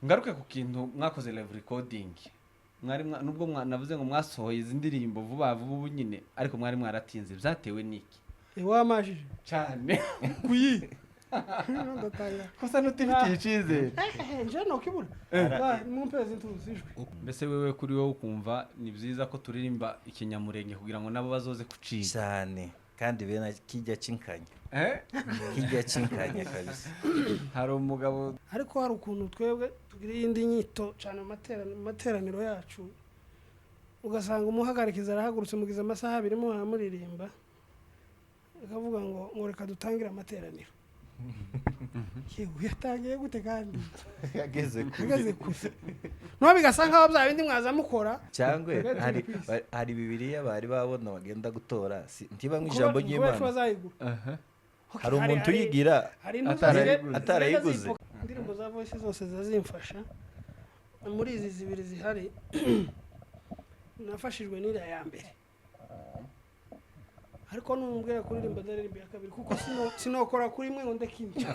Ngaruke ku kintu mwakoze live recording. Mwari nubwo navuze ngo mwasohoye izi ndirimbo vuba vuba ubu nyine, ariko mwari mwaratinze, byatewe n'iki? Wamajije Cyane. Kuyi ndatanga. Kosa n'utifitiye icyizere. Nje nokibura mumpezi ntuzi ijwi. Mbese wewe, kuri wowe ukumva ni byiza ko turirimba ikinyamurenge kugira ngo nabo bazoze kuciga? Cyane, kandi bene kijya cinkanya. Eh? Kijya cinkanya kabisa. Hari umugabo. Ariko hari ukuntu twebwe tugira iyindi nyito cyane mu materaniro yacu, ugasanga umuhagarikizi arahagurutse, mugize amasaha 2 muhamuririmba, akavuga ngo reka dutangire amateraniro. Yewe, yatangiye gute kandi Yageze kure. Ageze kure, no bigasa nkaho bya bindi mwaza mukora. Cyangwa Twebwe turi hari ku isi. Hari Bibiliya bari babona bagenda gutora, ntiba mu ijambo Kubera ko ry'Imana. bazayigura. Okay, Hari umuntu uyigira hari intuza Atarayiguze. Atarayiguze. Indirimbo za Voice zose zazimfasha. Muri izi zibiri zihari, nafashijwe n'iriya ya mbere, ariko numbwira kuririmba ndaririmba iya kabiri, kuko sinokora kuri imwe ngo ndeke indi.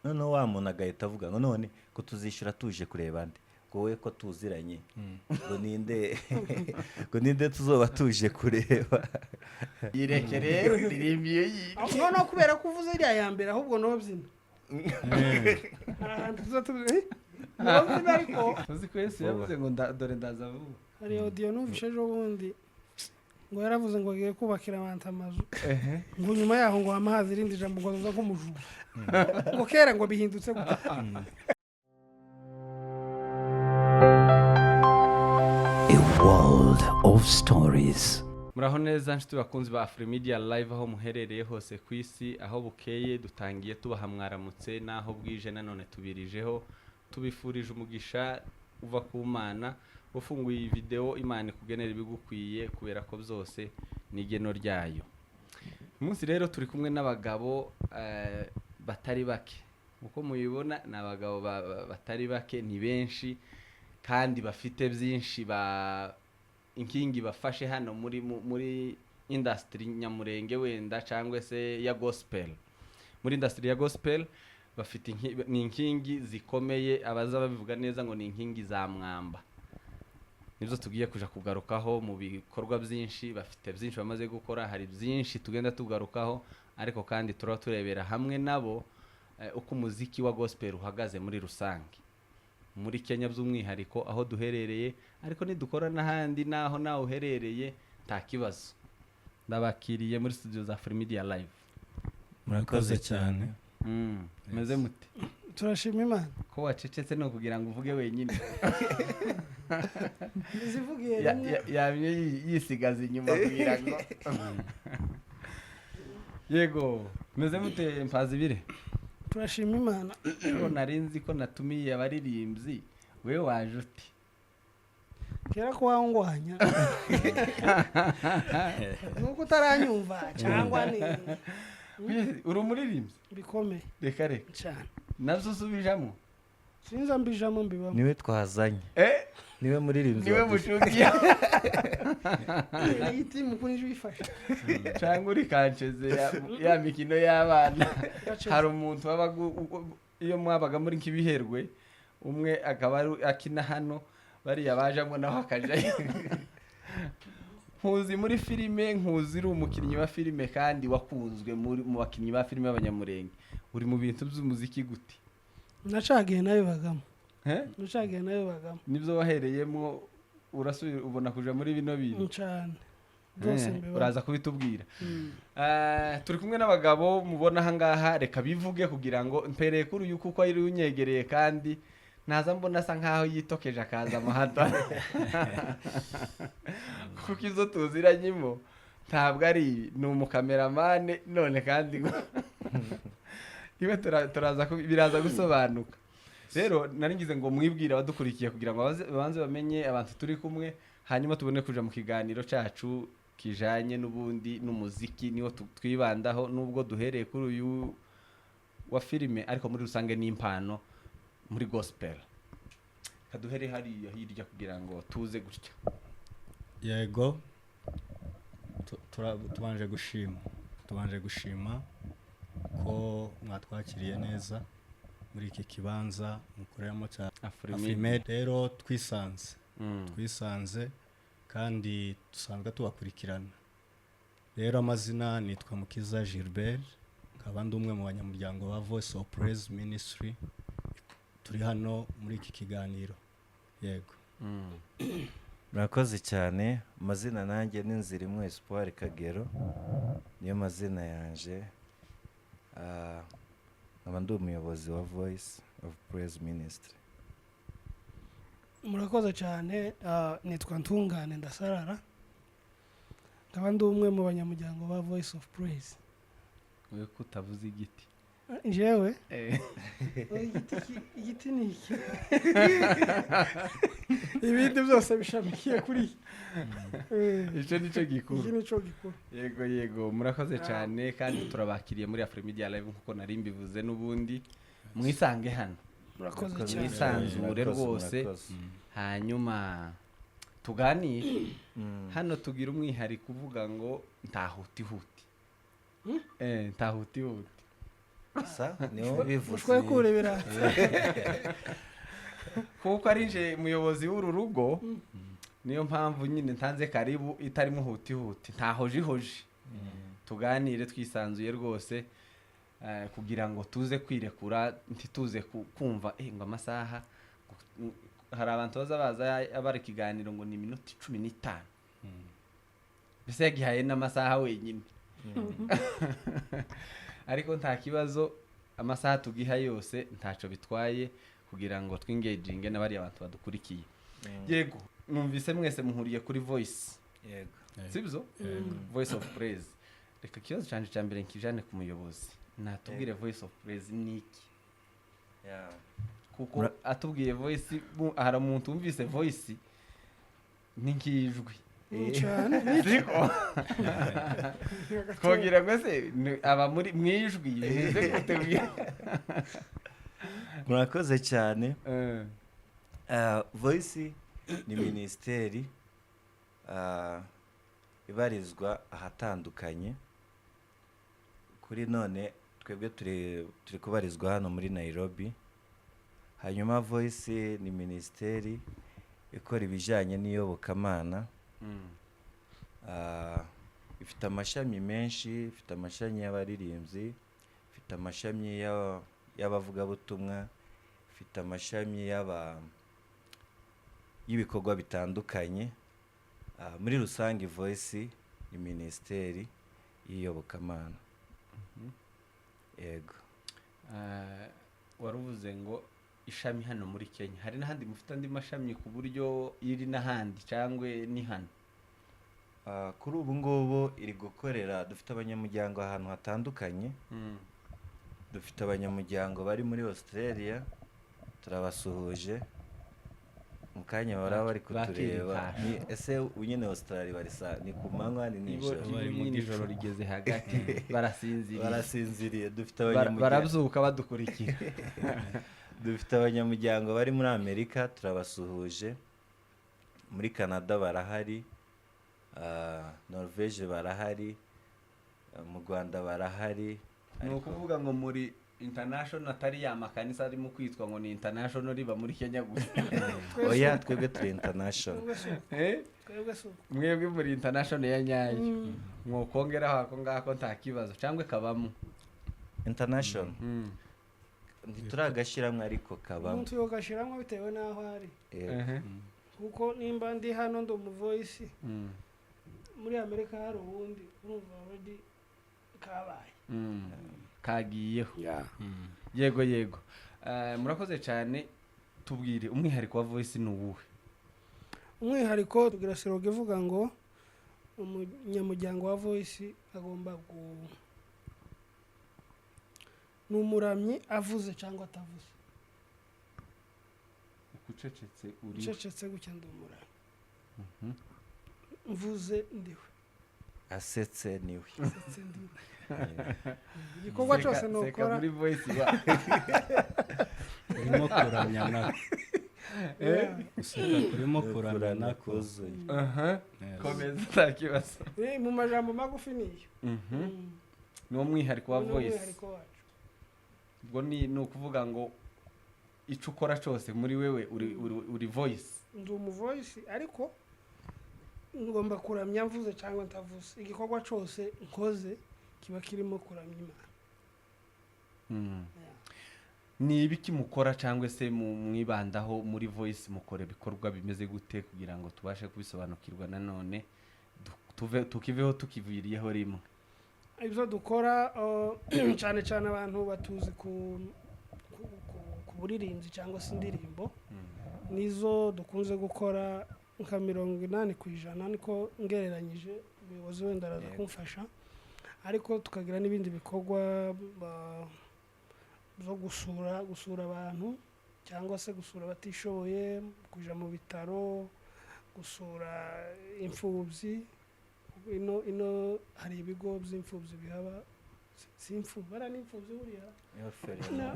Noneho wa muntu agahita avuga ngo none ko tuzishyura tuje kureba nde, ngo wowe ko tuziranye, ngo ninde tuzoba tuje kureba? Yireke rero, ririmba iyo yiye. Noneho kubera ko uvuze iriya ya mbere, ahubwo nobyina hari ahantu tuza nobyina ariko. Uzi ko Yesu yavuze ngo dore ndaza vuba. Hari audio numvise ejo bundi, ngo yaravuze ngo agiye kubakira abantu amazu, ngo nyuma yaho ngo hama haza irindi jambo ngo azoza nk'umujura, ngo kera ngo bihindutse gute. A world of stories. Muraho neza nshuti bakunzi ba Afrimedia Live, aho muherereye hose ku isi. Aho bukeye dutangiye tubaha mwaramutse, n'aho bwije nanone tubirijeho, tubifurije umugisha uva ku Mana. Ufunguye iyi video, Imana ikugenera ibigukwiye, kubera ko byose ni igeno ryayo. Uyu munsi rero turi kumwe n'abagabo batari bake. Uko mubibona, ni abagabo batari bake, ni benshi kandi bafite byinshi ba inkingi bafashe hano muri industry nyamurenge wenda cyangwa se ya gospel. Muri industry ya gospel bafite ni inkingi zikomeye, abaza babivuga neza ngo ni inkingi za mwamba. Nibyo tugiye kuja kugarukaho mu bikorwa byinshi bafite, byinshi bamaze gukora. Hari byinshi tugenda tugarukaho, ariko kandi turaba turebera hamwe nabo uko umuziki wa gospel uhagaze muri rusange muri Kenya, by'umwihariko aho duherereye, ariko nidukora n'ahandi n'aho nawe uherereye nta kibazo. Ndabakiriye muri studio za Afrimedia Live. Murakoze cyane. Meze mute? Turashima Imana. Ko wacecetse, no kugira ngo uvuge wenyine? Zivugiye rimwe. Yamye yisigaza inyuma kugira ngo yego. Meze mute, Mpazibire? Turashima Imana. Ko nari nzi ko natumiye abaririmbyi, wewe waje uti? Kera ko wangwanya nuko utaranyumva cyangwa ni Uri umuririmbyi? Bikomeye. Reka reka. Cyane. Nabyo usubijamo? Sinza mbijamo, mbibamo. Niwe twazanye. Eh. Niwe muririmbyi Niwe mushuti. Iyi timu kuri ijwi ifasha. Cyangwa uri kanceze ya mikino y'abana. Hari umuntu wabaga iyo mwabaga muri nk'ibiherwe, umwe akaba ari akina hano, bariya bajamo naho akajayo. Nkuzi muri filime, nkuzi uri umukinnyi wa filime kandi wakunzwe mu bakinnyi ba filime b'abanyamurenge. Uri mu bintu by'umuziki gute? Nacagiye nabibagamo. Eh? Nacagiye nabibagamo. Nibyo wahereyemo, urasubira ubona kuja muri bino bintu? Cyane byose Eh, mbibamo. Uraza kubitubwira. Turi kumwe n'abagabo mubona ahangaha, reka bivuge kugira ngo mpereye kuri uyu kuko ari unyegereye, kandi naza mbona asa nkaho yitokeje akaza amahata, kuko izo tuziranyemo ntabwo ari ibi. Ni umukameramane none kandi iwe turaza biraza gusobanuka. Rero nari ngize ngo mwibwire abadukurikiye kugira ngo babanze bamenye abantu turi kumwe, hanyuma tubone kuja mu kiganiro cacu kijanye n'ubundi n'umuziki, niwo twibandaho, nubwo duhereye kuri uyu wa filime, ariko muri rusange ni impano muri gospel. Kaduhere hariya hirya kugira ngo tuze gutya. Yego. Tubanje gushima ko mwatwakiriye neza. Muri iki kibanza mukoreramo cya Afrimedia. Afrimed. Rero twisanze kandi dusanzwe tubakurikirana. Rero amazina nitwa Mukiza Gilbert, nkaba ndi umwe mu banyamuryango ba Voice of Praise Ministry. Turi hano muri iki kiganiro, yego. Murakoze cyane. Amazina nanjye ni Nzirimwe Espoir Kagero, niyo mazina yanje. Nkaba ndi umuyobozi wa Voice of Praise Ministry. Murakoze cyane. Nitwa Ntungane Ndasarara, nkaba ndi umwe mu banyamuryango ba Voice of Praise. Wowe ko utavuze igiti? Njyewe? Oya, igiti ni iki, ibindi byose bishamikiye kuri Icyo ni cyo gikuru. Iki ni cyo gikuru. Yego, murakoze cyane kandi turabakiriye muri Afrimedia Live nkuko nari mbivuze n'ubundi. Mwisange hano. Murakoze cyane. Mwisanzure Murakoze, rwose. murakoze. Hanyuma tuganire. Hano tugira umwihariko uvuga ngo nta hutihuti. Nta hutihuti. Sa niwo bivuze. Mushobora kurebera. Kuko ari nje muyobozi w'uru rugo, niyo mpamvu nyine ntanze karibu itarimo hutihuti, nta hojihoji. Tuganire twisanzuye rwose, kugira ngo tuze kwirekura, ntituze kumva ngo amasaha. Hari abantu baza baza bari ikiganiro ngo ni iminota 15, mbese yagihaye n'amasaha wenyine. Ariko nta kibazo, amasaha tugiha yose ntacyo bitwaye kugira ngo twingeginge n'abariya bantu badukurikiye. Yego, numvise mwese muhuriye kuri Voice. Yego. Sibyo? Voice of Praise. Reka ikibazo cyanjye cya mbere nkijane ku muyobozi, natubwire Voice of Praise ni iki? Kuko atubwiye Voice, hari umuntu wumvise Voice ni nk'ijwi. Cyane. Siko twogira ngo se aba muri mu ijwi bimeze gute? Murakoze cyane. Voice ni minisiteri ibarizwa ahatandukanye. Kuri none twebwe turi kubarizwa hano muri Nairobi. Hanyuma Voice ni minisiteri ikora ibijyanye n'iyobokamana. Ifite amashami menshi: ifite amashami y'abaririmbyi, ifite amashami y'abavugabutumwa, ifite amashami y'ibikorwa bitandukanye. Muri rusange Voice ni minisiteri y'iyobokamana, yego. Waruvuze ngo ishami hano muri Kenya, hari n'ahandi mufite andi mashami ku buryo iri n'ahandi cyangwa ni hano? Kuri ubu ngubu iri gukorera, dufite abanyamuryango ahantu hatandukanye. Dufite abanyamuryango bari muri Australia, turabasuhuje, mu kanya baraba bari kutureba. Bakiri. Ni ese ubu nyine Australia bari ni ku manywa, ni nijoro? Bari mu Nyine ijoro gicu. rigeze hagati, barasinziriye. Barasinziriye. Dufite abanyamuryango Barabyuka badukurikira. Dufite abanyamuryango bari muri Amerika, turabasuhuje. Muri Canada barahari, Norvege barahari, mu Rwanda barahari. Ni ukuvuga ngo muri international, atari ya makanisa arimo kwitwa ngo ni international riba muri Kenya gusa. Oya, twebwe turi international. Twebwe si uko. Eh? Twebwe si uko. Mwebwe muri international ya nyayo, mwokongeraho ako ngako nta kibazo cyangwa kabamo? International ntituragashyiramo, ariko kabamo. Umuntu yogashyiramo bitewe n'aho ari. Yego. Kuko nimba ndi hano ndi umuvoice, muri Amerika hari uwundi, urumva already kabaye. Kagiyeho. Yego, murakoze cyane. Tubwire, umwihariko wa Voice ni uwuhe? Umwihariko, tugira slogan ivuga ngo umunyamuryango wa Voice agomba gu ni umuramyi, avuze cyangwa atavuze. Ucecetse uri? Ucecetse gutya ndi umuramyi, mvuze ndiwe. Asetse niwe. Asetse ndiwe. Igikorwa cyose Seka nukora muri Voice ba Kurimo kuramya nako. Guseka kurimo kuramya Kuramya nako. kuzuye. Aha. Yes. Komeza, nta kibazo. Mu majambo magufi niyo. Ni wo mwihariko wa Ni Voice. umwihariko wacu. Ubwo ni ukuvuga ngo icyo ukora cyose muri wewe uri voice. Ndi umuvoice, ariko ngomba kuramya mvuze cyangwa ntavuze. Igikorwa cyose nkoze kiba kirimo kuramya Imana. Ni ibiki mukora cyangwa se mwibandaho muri voice? Mukora ibikorwa bimeze gute kugira ngo tubashe kubisobanukirwa nanone, tuve tukiveho tukiviriyeho rimwe? Ibyo dukora, cyane cyane abantu batuzi ku buririmbyi cyangwa se indirimbo, nizo dukunze gukora nka 80%, niko ngereranyije. Umuyobozi wenda araza kumfasha, ariko tukagira n'ibindi bikorwa byo gusura abantu cyangwa se gusura abatishoboye, kujya mu bitaro, gusura imfubyi. Ino hari ibigo by'imfubyi bihaba. Si imfubyi, bariya ni imfubyi buriya.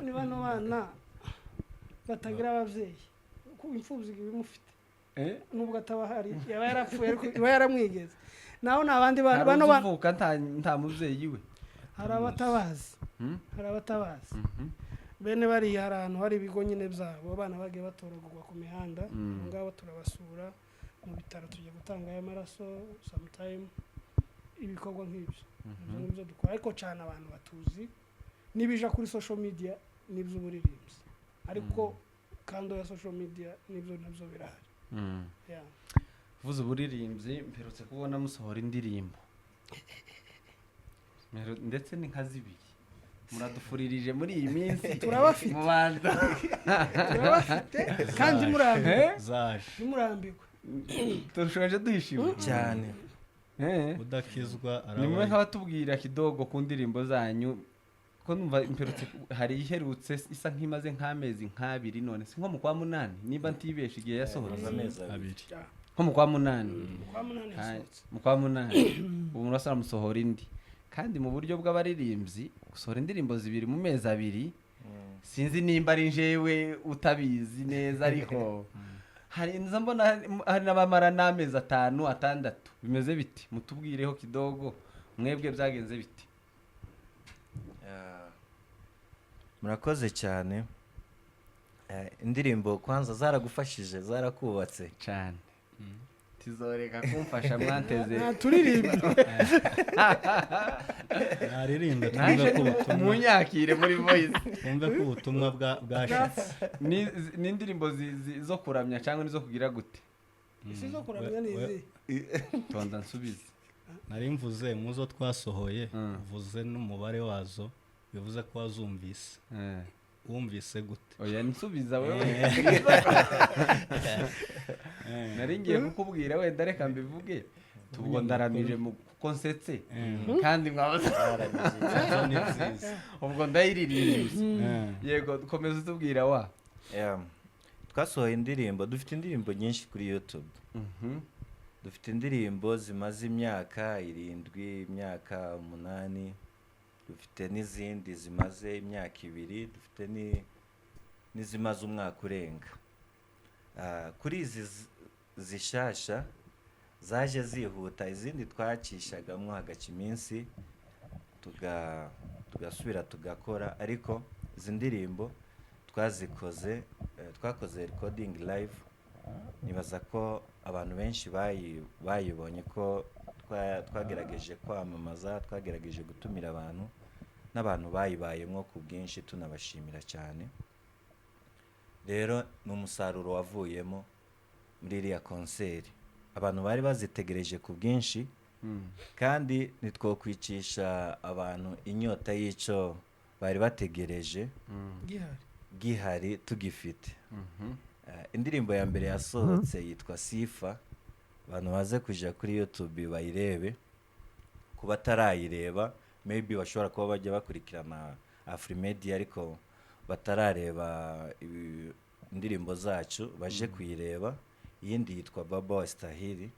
Ni bano bana batagira ababyeyi. Kuko imfubyi iba imufite nubwo ataba ahari, yaba yarapfuye, ariko iba yaramwigeze. Naho ni abandi bana. Hari Bano bana uvuka nta mubyeyi we. Hari abatabazi. Hari abatabazi. Bene bariya, hari ahantu hari ibigo nyine byabo, abana bagiye batoragurwa ku mihanda. Abo ngabo turabasura. Mu bitaro tujya gutangayo amaraso sometime, ibikorwa nk'ibyo. Ibyo ngibyo dukora, ariko cyane abantu batuzi n'ibija kuri social media n'iby'uburirimbyi, ariko kando ya social media nibyo nabyo birahari. Yeah. Vuze uburirimbyi, mperutse kubona musohora indirimbo, ndetse ni nka zibiri muradufuririje muri iyi minsi. Turabafite. Mubanza. Turabafite kandi murambirwe. Zaje. Ntimurambirwe. Turushoje duhishiwe. Cyane. Udakizwa Ni mwe araba. nk'abatubwira kidogo ku ndirimbo zanyu, ko numva mperutse hari iherutse isa nk'imaze nk'amezi nk'abiri none, si nko mu kwa munani niba ntibeshe igihe yasohotse? Amezi 2. Abiri. Nko mu kwa munani. Mu kwa munani yasohotse. Mu kwa munani. Ubu murasa musohora indi, kandi mu buryo bw'abaririmbyi gusohora indirimbo zibiri mu mezi 2, sinzi nimba ari njyewe utabizi neza, ariko hari nza mbona hari n'abamara n'amezi 5, 6. Bimeze biti? Mutubwireho kidogo, mwebwe byagenze biti? Yeah. Murakoze cyane. Indirimbo kwanza zaragufashije, zarakubatse? Cyane, tizoreka kumfasha, mwanteze. Turirimbe. Naririmbe twumve ko ubutumwa Munyakire muri voice. Twumve ko ubutumwa bwashitse. Ni indirimbo zo kuramya cyangwa nizo kugira gute? Isi zo kuramya ni izi. Tonda nsubize. Nari mvuze mu zo twasohoye. Uvuze n'umubare wazo, bivuze ko wazumvise. Wumvise gute? Oya, nsubiza wewe. Nari ngiye kukubwira, wenda reka mbivuge, ubwo ndaramije mu kuko nsetse kandi mwabaza. Ibyo ni byiza. Ubwo ndayiririmbye. Yego, komeza utubwira wa. Yeah. Twasohoye indirimbo, dufite indirimbo nyinshi kuri YouTube. Dufite indirimbo zimaze imyaka 7, imyaka 8, dufite n'izindi zimaze imyaka 2, dufite n'izimaze umwaka urenga. Kuri izi zishasha zaje zihuta, izindi twacishagamo hagaca iminsi tugasubira tugakora, ariko izi ndirimbo twazikoze, twakoze recording live. Nibaza ko abantu benshi bayibonye ko twagerageje kwamamaza, twagerageje gutumira abantu, n'abantu bayibayemo ku bwinshi, tunabashimira cyane. Rero ni umusaruro wavuyemo muri iriya konseri, abantu bari bazitegereje ku bwinshi, kandi ntitwokwicisha abantu inyota y'icyo bari bategereje gihari. Gihari, tugifite. Indirimbo ya mbere yasohotse yitwa Sifa. Abantu baze kujya kuri YouTube bayirebe. Ku batarayireba, maybe bashobora kuba bajya bakurikirana Afrimedia ariko batarareba indirimbo zacu, baje kuyireba. Iyindi yitwa Baba wa Stahili.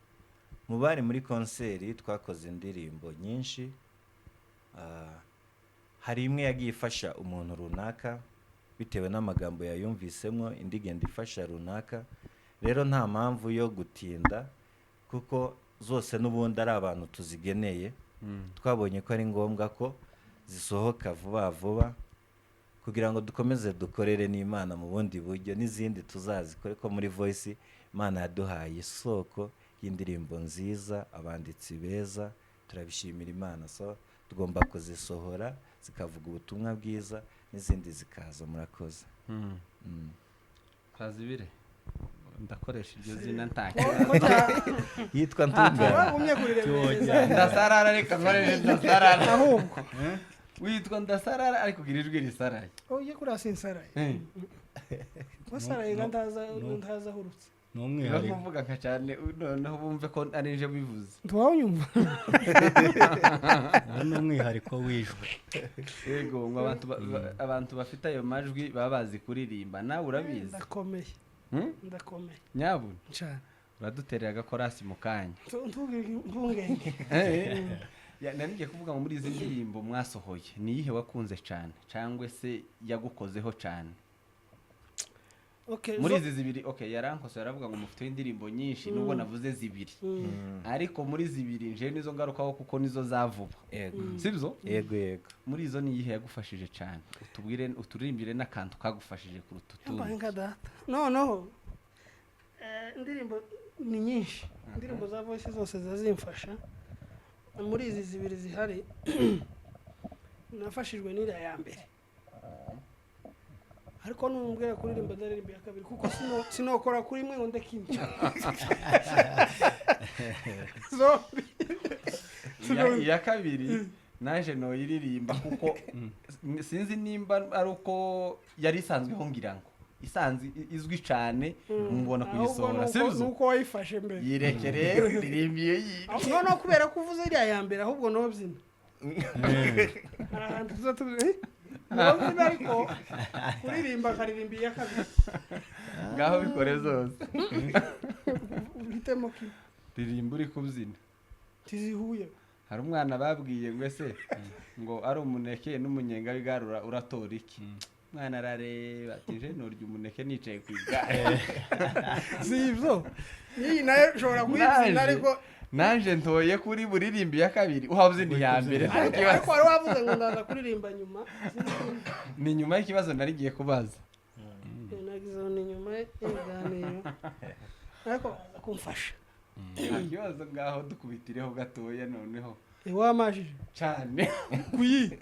Mu bari muri konseri twakoze indirimbo nyinshi. Hari imwe yagiye ifasha umuntu runaka bitewe n'amagambo yayumvisemo, indi igenda ifasha runaka. Rero nta mpamvu yo gutinda kuko zose n'ubundi ari abantu tuzigeneye. Twabonye ko ari ngombwa ko zisohoka vuba vuba. Kugira ngo dukomeze dukorere n'Imana mu bundi buryo, n'izindi tuzazikore, ko muri Voice Imana yaduhaye isoko y'indirimbo nziza, abanditsi beza, turabishimira Imana. So tugomba kuzisohora zikavuga ubutumwa bwiza, n'izindi zikaza. Murakoze. Kazibire, ndakoresha iryo zina nta Yitwa Ntungane. Wagumye kuriremereza. Ndasarara, reka nkoreshe Ndasarara. Ahubwo Witwa Ndasarara ariko ugira ijwi risaraye. Ujye kuriya, sinsaraye. Wasaraye ndaza ntazahurutse. Ni Niba umwihariko. kuvuga nka cyane, noneho bumve ko ari nje bivuze. Ntiwawunyumva. Uwo ni umwihariko w'ijwi. Yego, ngo abantu bafite ayo majwi baba bazi kuririmba, nawe urabizi. Ndakomeye. Hmm? Ndakomeye. Nyabuna. Cyane. Uraduterera agakorasi mu kanya. Ntungenge. Ya, nari ngiye kuvuga ngo muri izi ndirimbo mwasohoye, ni iyihe wakunze cyane cyangwa se yagukozeho cyane? Okay. Muri izi zibiri. Okay, yarankose, yaravuga ngo mufite indirimbo nyinshi, nubwo navuze zibiri, ariko muri zibiri nje nizo ngarukaho kuko nizo za vuba. Yego. Sibyo? Yego. Muri izo ni iyihe yagufashije cyane? Utubwire, uturirimbire n'akantu kagufashije kuruta Yambaye utundi. nka data. Noneho indirimbo ni nyinshi, indirimbo za Voice zose ziba zimfasha. Muri izi zibiri zihari, nafashijwe n'iriya ya mbere, ariko numbwira kuririmba ndaririmba iya kabiri, kuko sinokora kuri imwe ngo ndeke indi zombi. Iya kabiri naje noyiririmba, kuko sinzi nimba ari uko yari isanzweho, ngira ngo isanzwe izwi cyane, mubona Ahubwo kuyisohora, sibyo? nuko wayifashe mbere. Yireke rero, ririmba iyo yindi. Noneho kubera ko uvuze iriya ya mbere, ahubwo nobyina hari ahantu tuza tuzi nobyina, ariko kuririmba akaririmba iya kabiri. Ngaho bikore zose. Uhitemo kimwe. Ririmba uri kubyina. Tizihuye. Hari umwana babwiye ngo ese ngo ari umuneke n'umunyenga w'igare uratora iki? Umwana arareba ati: "Je norya umuneke nicaye ku igare." Si ibyo, n'iyi nayo ushobora kuyibyina. Ariko Naje ntoye kuri buririmbi ya kabiri, uhabyina iya mbere, nta ariko kibazo. Wari wavuze ngo ndaza kuririmba nyuma. Ni nyuma y'ikibazo nari ngiye kubaza. Nagize ngo ni nyuma y'ibiganiro, ariko baraza kumfasha. Nta kibazo, ngaho dukubitireho gatoya noneho. Wamajije. Cyane. Kuyi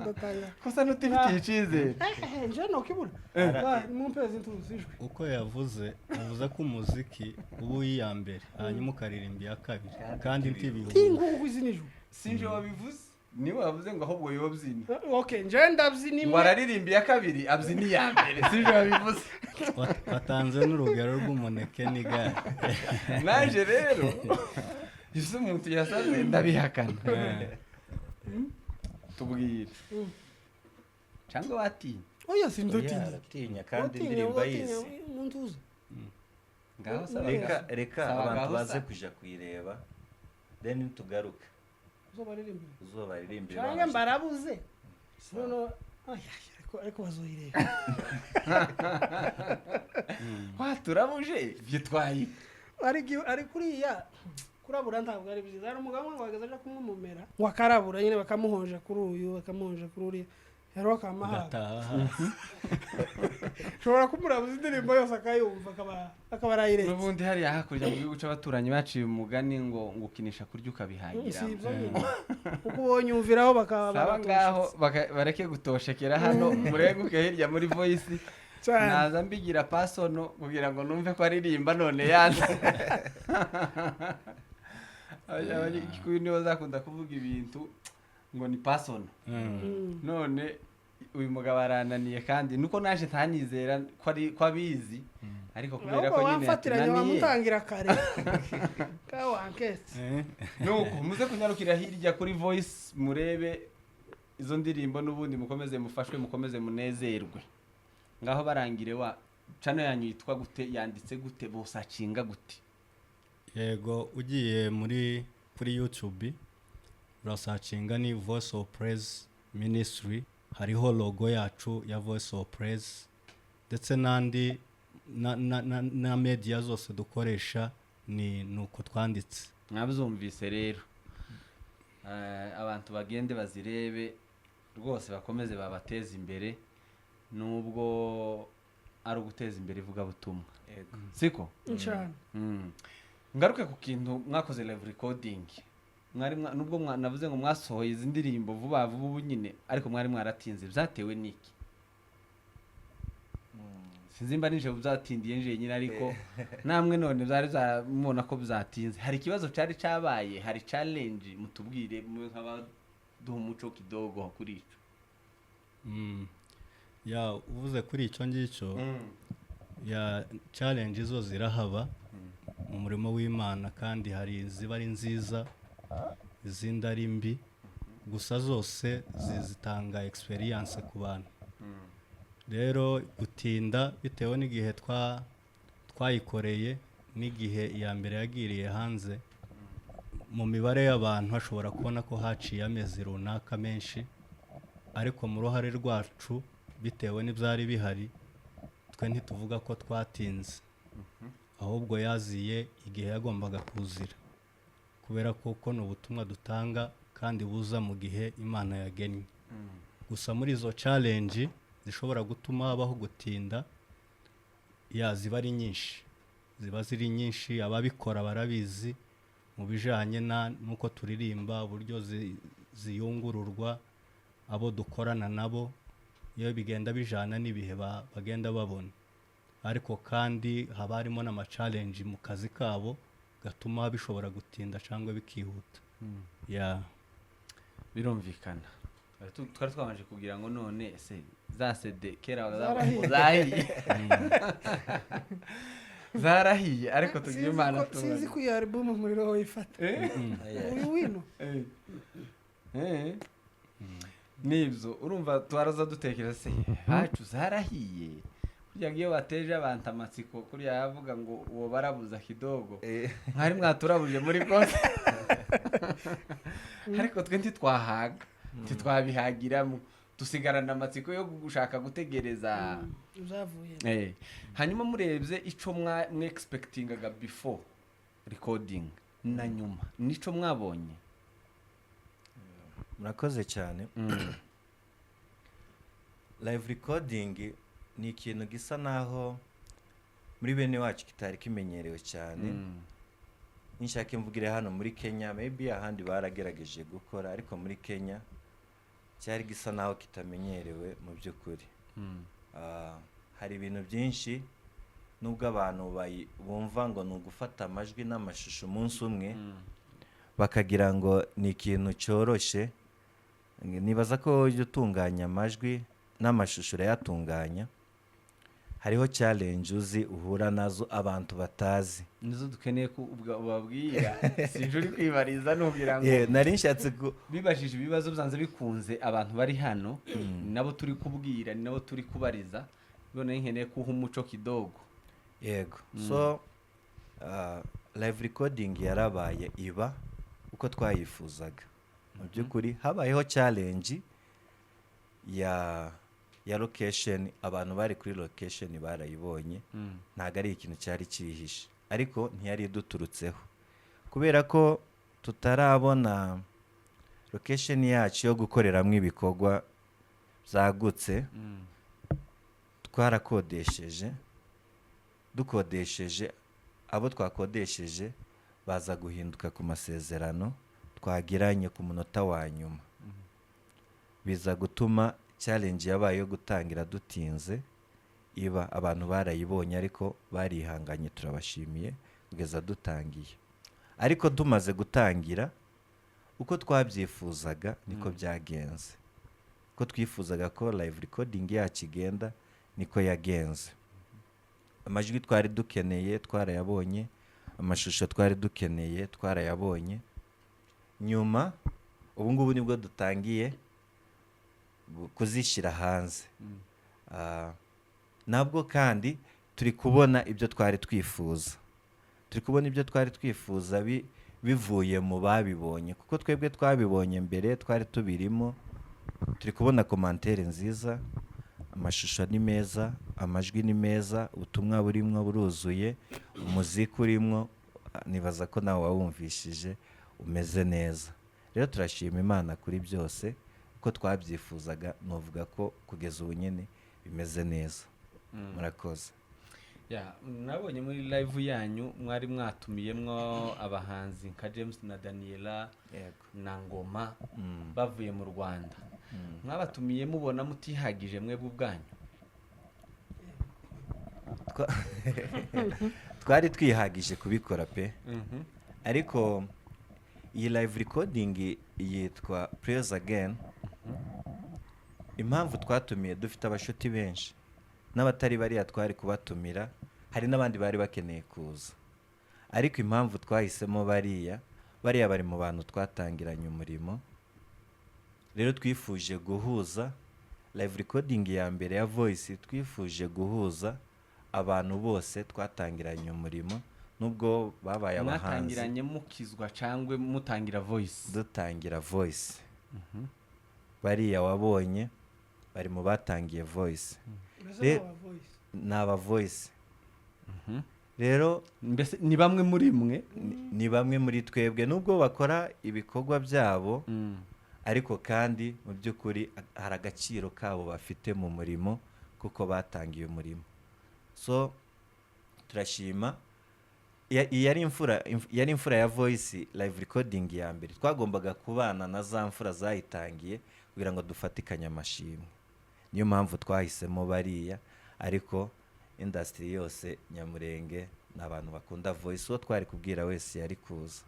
ndatanga. Kosa n'utifitiye icyizere. Nje nokibura mumpezi ntuzi ijwi. Uko yavuze ko umuziki uba uw'iya mbere, hanyuma ukaririmba iya kabiri, kandi ntibihuye. Tingugu izi nijwi. Sinje wabivuze, niwe wavuze ngo ahubwo yobyina. Okay, nje ndabyina Ngo imwe. araririmba iya kabiri, abyina iya mbere. Sinje wabivuze. Watanze n'urugero rw'umuneke n'igare. Naje rero ese umuntu yasaze ndabihakana. Tubwire, cyangwa watinya? Oya, Oya, sindutinya. aratinya kandi Utinya, indirimbo utinya, ayizi. Muntuza. Ngaho saba. Reka Saba abantu ngaho baze kuja kuyireba, then tugaruke. Uzobaririmbira. Uzobaririmbire. Canke mbarabuze nono. Ay, ay, ariko bazoyireba. Wa turabuje byitwaye. Ari kuriya kurabura ntabwo ari byiza. Hari umugabo umwe ngo wageze aja kumwumumera ngo akarabura nyine, bakamuhonja kuri uyu, bakamuhonja kuri uriya, rero akamahaga. Ugataha. Ushobora kumurabuza indirimbo yose akayumva, akaba arayiretse. N'ubundi hariya hakurya mu gihugu c'abaturanyi baciye umugani ngo ukinisha kurya ukabihagira. Si ibyo nyine, kuko ubonye umviraho bakaba Saba ngaho bareke gutoshekera hano, murenguke hirya muri Voice. Cyane. Naza mbigira pasono kugira ngo numve ko aririmba, none yanze. Abanyagikuyu nibo bazakunda kuvuga ibintu ngo ni pasono. None uyu mugabo arananiye, kandi nuko naje ntanizera ko ari ko abizi, ariko kubera Ahubwo ko nyine wamfatiranye. yatunaniye. Wamutangira kare ka wanketse. Nuko muze kunyarukira hirya kuri Voice, murebe izo ndirimbo, n'ubundi mukomeze mufashwe, mukomeze munezerwe. Ngaho barangire, wa channel yanyu yitwa gute, yanditse gute, bosacinga gute? Yego, ugiye muri kuri YouTube urasearchinga ni Voice of Praise Ministry, hariho logo yacu ya Voice of Praise, ndetse n'andi na media zose dukoresha ni nuko twanditse. Mwabyumvise rero. Abantu bagende bazirebe. Rwose bakomeze babateze imbere, nubwo ari uguteza imbere ivugabutumwa, siko? Cyane. Ngaruke ku kintu mwakoze, live recording. Mwari nubwo navuze ngo mwasohoye izi ndirimbo vuba vuba ubu nyine, ariko mwari mwaratinze. Byatewe n'iki? Sinzi mba nije byatindiye nje nyine, ariko namwe none byari mubona ko byatinze. Hari ikibazo cyari cyabaye? Hari challenge? Mutubwire mube nk'abaduha umuco kidogo kuri ico. Ya, uvuze kuri icyo ngicyo, ya, challenge zo zirahaba mu murimo w'Imana, kandi hari iziba ari nziza, izindi ari mbi. Gusa zose zitanga experience ku bantu. Rero gutinda bitewe n'igihe twayikoreye n'igihe iya mbere yagiriye hanze, mu mibare y'abantu hashobora kubona ko haciye amezi runaka menshi, ariko mu ruhare rwacu, bitewe n'ibyari bihari, twe ntituvuga ko twatinze, ahubwo yaziye igihe yagombaga kuzira, kubera ko ni ubutumwa dutanga kandi buza mu gihe Imana yagennye. Gusa muri izo challenge zishobora gutuma habaho gutinda, ya, ziba ari nyinshi, ziba ziri nyinshi. Ababikora barabizi, mu bijanye n'uko turirimba, uburyo ziyungururwa, abo dukorana nabo, iyo bigenda bijana n'ibihe bagenda babona. Ariko kandi haba harimo n'ama challenge mu kazi kabo gatuma bishobora gutinda cyangwa bikihuta, ya. Birumvikana. Twari twabanje kugira ngo none ese za CD kera Zarahiye. Zahiye, zarahiye, ariko tugira Sinzi Imana. Sinzi ko iyo album umuriro wifata uyu wino. Nibyo, urumva twaraza dutekereza se hacu zarahiye. Burya iyo bateje abantu amatsiko, kuriya yavuga ngo uwo barabuza kidogo, mwari mwaturabuje muri kose, ariko twe ntitwahaga, ntitwabihagiramo, dusigarana amatsiko yo gushaka gutegereza Uzavuye. Hanyuma murebye ico mwe expectingaga before recording na nyuma, nico mwabonye? Murakoze cyane. Live recording ni ikintu gisa naho muri bene wacu kitari kimenyerewe cyane. Nishaka imvugire hano muri Kenya, maybe ahandi baragerageje gukora, ariko muri Kenya cyari gisa naho kitamenyerewe mu by'ukuri. Hari ibintu byinshi, nubwo abantu bumva ngo ni ugufata amajwi n'amashusho umunsi umwe, bakagira ngo ni ikintu cyoroshye. Nibaza ko ujya utunganya amajwi n'amashusho, urayatunganya, hariho challenge uzi uhura nazo abantu batazi. Nizo dukeneye ko ubabwira. Sinje uri kwibariza, nubwira ngo Nari nshatse ku bibajije ibibazo byanze bikunze abantu bari hano ni nabo turi kubwira, ni nabo turi kubariza. None nkeneye kuha umuco kidogo. Yego. So live recording yarabaye, iba uko twayifuzaga. Mu by'ukuri habayeho challenge ya location. Abantu bari kuri location barayibonye, ntabwo ari ikintu cyari cyihishe, ariko ntiyari iduturutseho kubera ko tutarabona location yacu yo gukoreramo ibikorwa byagutse. Twarakodesheje, dukodesheje, abo twakodesheje baza guhinduka ku masezerano twagiranye ku munota wa nyuma, biza gutuma challenge yabaye yo gutangira dutinze iba. Abantu barayibonye, ariko barihanganye, turabashimiye kugeza dutangiye. Ariko tumaze gutangira, uko twabyifuzaga niko byagenze. Uko twifuzaga ko live recording yacu igenda niko yagenze. Amajwi twari dukeneye twarayabonye, amashusho twari dukeneye twarayabonye. Nyuma ubu ngubu nibwo dutangiye kuzishyira hanze. Nabwo kandi turi kubona ibyo twari twifuza, turi kubona ibyo twari twifuza bivuye mu babibonye, kuko twebwe twabibonye mbere, twari tubirimo. Turi kubona commentaire nziza: amashusho ni meza, amajwi ni meza, ubutumwa burimwo buruzuye, umuziki urimwo, nibaza ko nawe wawumvishije, umeze neza. Rero turashima Imana kuri byose. Uko twabyifuzaga, nuvuga ko kugeza ubu nyine bimeze neza. Murakoze. Ya, nabonye muri live yanyu mwari mwatumiyemwo abahanzi nka James na Daniela na Ngoma bavuye mu Rwanda. Mwabatumiye mubona mutihagije mwebwe ubwanyu? Twari twihagije kubikora pe, ariko iyi live recording yitwa Praise Again. Impamvu twatumiye, dufite abashuti benshi n'abatari bariya twari kubatumira, hari n'abandi bari bakeneye kuza, ariko impamvu twahisemo bariya, bariya bari mu bantu twatangiranye umurimo. Rero twifuje guhuza live recording ya mbere ya Voice, twifuje guhuza abantu bose twatangiranye umurimo, nubwo babaye abahanzi. Mwatangiranye mukizwa cyangwa mutangira Voice? Dutangira Voice. Bariya wabonye bari mu batangiye Voice. Mbese ni aba Voice. Ni aba Voice rero. Mbese ni bamwe muri mwe? Ni bamwe muri twebwe, nubwo bakora ibikorwa byabo, ariko kandi mu by'ukuri hari agaciro kabo bafite mu murimo kuko batangiye umurimo. So turashima. Iyi yari imfura, yari imfura ya Voice. Live recording ya mbere twagombaga kubana na za mfura zayitangiye kugira ngo dufatikanye amashimwe. Niyo mpamvu twahisemo bariya, ariko industry yose Nyamurenge ni abantu bakunda Voice, uwo twari kubwira wese yari kuza.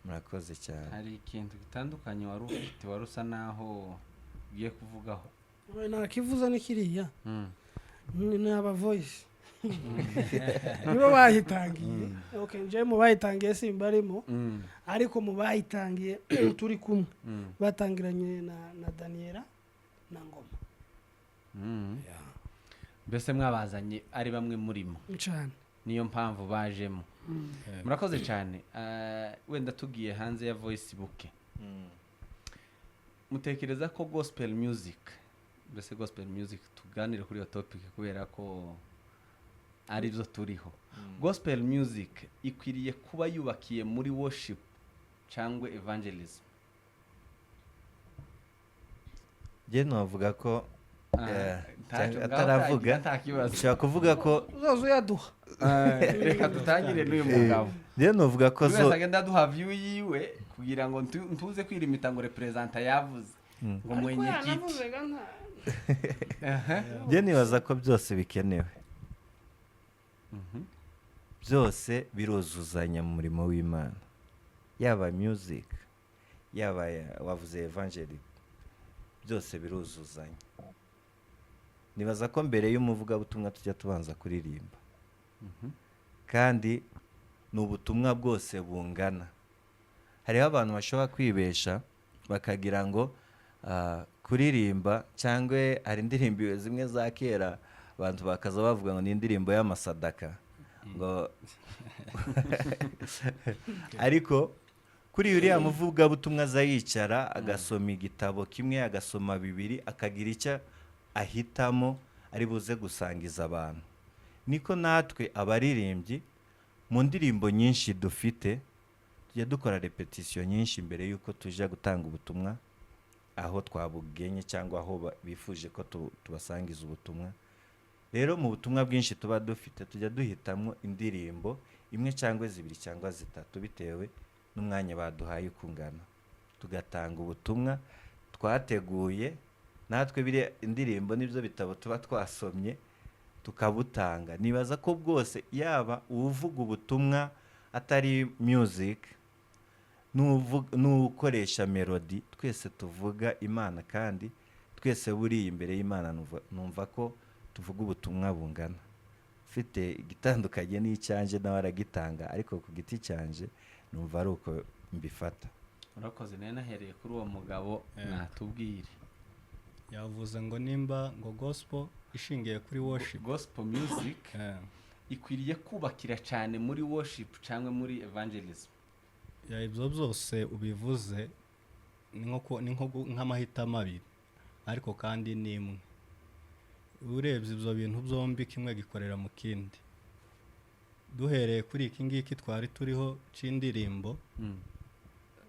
Murakoze cyane. Hari ikintu gitandukanye wari ufite, wari usa naho ugiye kuvugaho. Ntakivuza, ni kiriya, ni aba Voice nibo bayitangiye. Okay, njyewe mu bayitangiye simbarimo, ariko mu bayitangiye turi kumwe, batangiranye na Daniela na Ngoma. Mbese mwabazanye ari bamwe murimo? Cyane. Niyo mpamvu bajemo. Murakoze cyane. Wenda tugiye hanze ya Voice buke, mutekereza ko gospel music, mbese gospel music, tuganire kuri iyo topic kubera ko ari byo turiho, gospel music ikwiriye kuba yubakiye muri worship cyangwa evangelism? Njye navuga ko Ntacyo, cyangwa ngaho ataravuga. tangira, nta kibazo. Ushobora kuvuga ko uzaza uyaduha. Reka dutangire n'uyu mugabo. Njye navuga ko Buri zo wese agenda aduha view yiwe kugira ngo ntuze kwirimita ngo representa yavuze ngo Ariko mwenyekiti. yanavuze ga nta Njye nibaza ko byose bikenewe, byose biruzuzanya mu murimo w'Imana, yaba music, yaba wavuze evangeli, byose biruzuzanya. Nibaza ko mbere y'umuvugabutumwa tujya tubanza kuririmba, kandi ni ubutumwa bwose bungana. Hariho abantu bashobora kwibesha bakagira ngo kuririmba, cyangwa hari indirimbo zimwe za kera abantu bakaza bavuga ngo ni indirimbo y'amasadaka ngo, ariko kuri uriya muvugabutumwa aza yicara agasoma igitabo kimwe, agasoma bibiri, akagira icyo ahitamo ari buze gusangiza abantu. Niko natwe abaririmbyi mu ndirimbo nyinshi dufite tujya dukora repetisiyo nyinshi mbere y'uko tujya gutanga ubutumwa aho twabugenye cyangwa aho bifuje ko tubasangiza ubutumwa. Rero mu butumwa bwinshi tuba dufite, tujya duhitamo indirimbo imwe cyangwa zibiri cyangwa zitatu bitewe n'umwanya baduhaye uko ungana, tugatanga ubutumwa twateguye natwe. Biriya indirimbo n'ibyo bitabo tuba twasomye tukabutanga. Nibaza ko bwose, yaba uwuvuga ubutumwa atari music n'ukoresha melody, twese tuvuga Imana, kandi twese buriya imbere y'Imana numva ko tuvuga ubutumwa bungana. Ufite igitandukanye n'icyanjye nawe aragitanga, ariko ku giti cyanjye numva ari uko mbifata. Urakoze. Nawe nahereye kuri uwo mugabo, natubwire. Yavuze ngo nimba ngo gospel ishingiye kuri worship. Gospel music ikwiriye kubakira cyane muri worship cyangwa muri evangelism? Ya, ibyo byose ubivuze ni nko nk'amahitamo abiri, ariko kandi ni imwe. Urebye ibyo bintu byombi, kimwe gikorera mu kindi. Duhereye kuri iki ngiki twari turiho cy'indirimbo,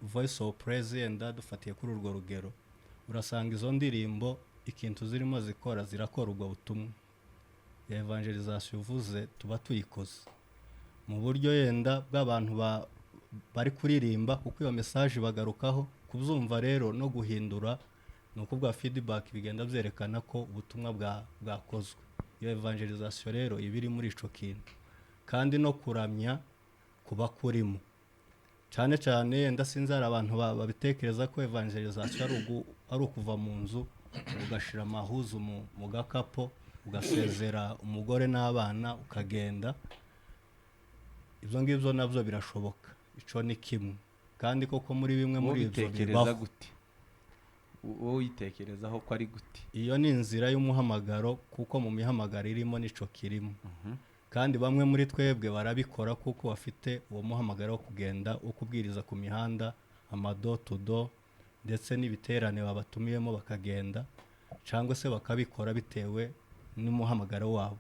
Voice of Praise, yenda dufatiye kuri urwo rugero. Urasanga izo ndirimbo ikintu zirimo zikora, zirakora ubwo butumwa. Evangelization uvuze tuba tuyikoze mu buryo yenda bw'abantu bari kuririmba, kuko iyo message bagarukaho kubyumva rero no guhindura, ni ukuvuga feedback bigenda byerekana ko ubutumwa bwakozwe. Iyo evangelization rero iba iri muri ico kintu, kandi no kuramya kuba kurimo cyane cyane. Yenda sinzi, hari abantu babitekereza ko evangelization ari ukuva mu nzu ugashira amahuzu mu gakapo, ugasezera umugore n'abana, ukagenda. Ibyo ngibyo nabyo birashoboka, ico ni kimwe, kandi koko muri bimwe Wowe muri ibyo ubitekereza bibaho. gute? Wowe uyitekerezaho ko ari gute? Iyo ni inzira y'umuhamagaro, kuko mu mihamagaro irimo n'ico kirimo, kandi bamwe muri twebwe barabikora kuko bafite uwo muhamagaro wo kugenda, wo kubwiriza ku mihanda, ama door to door, ndetse n'ibiterane babatumiyemo bakagenda, cyangwa se bakabikora bitewe n'umuhamagaro wabo.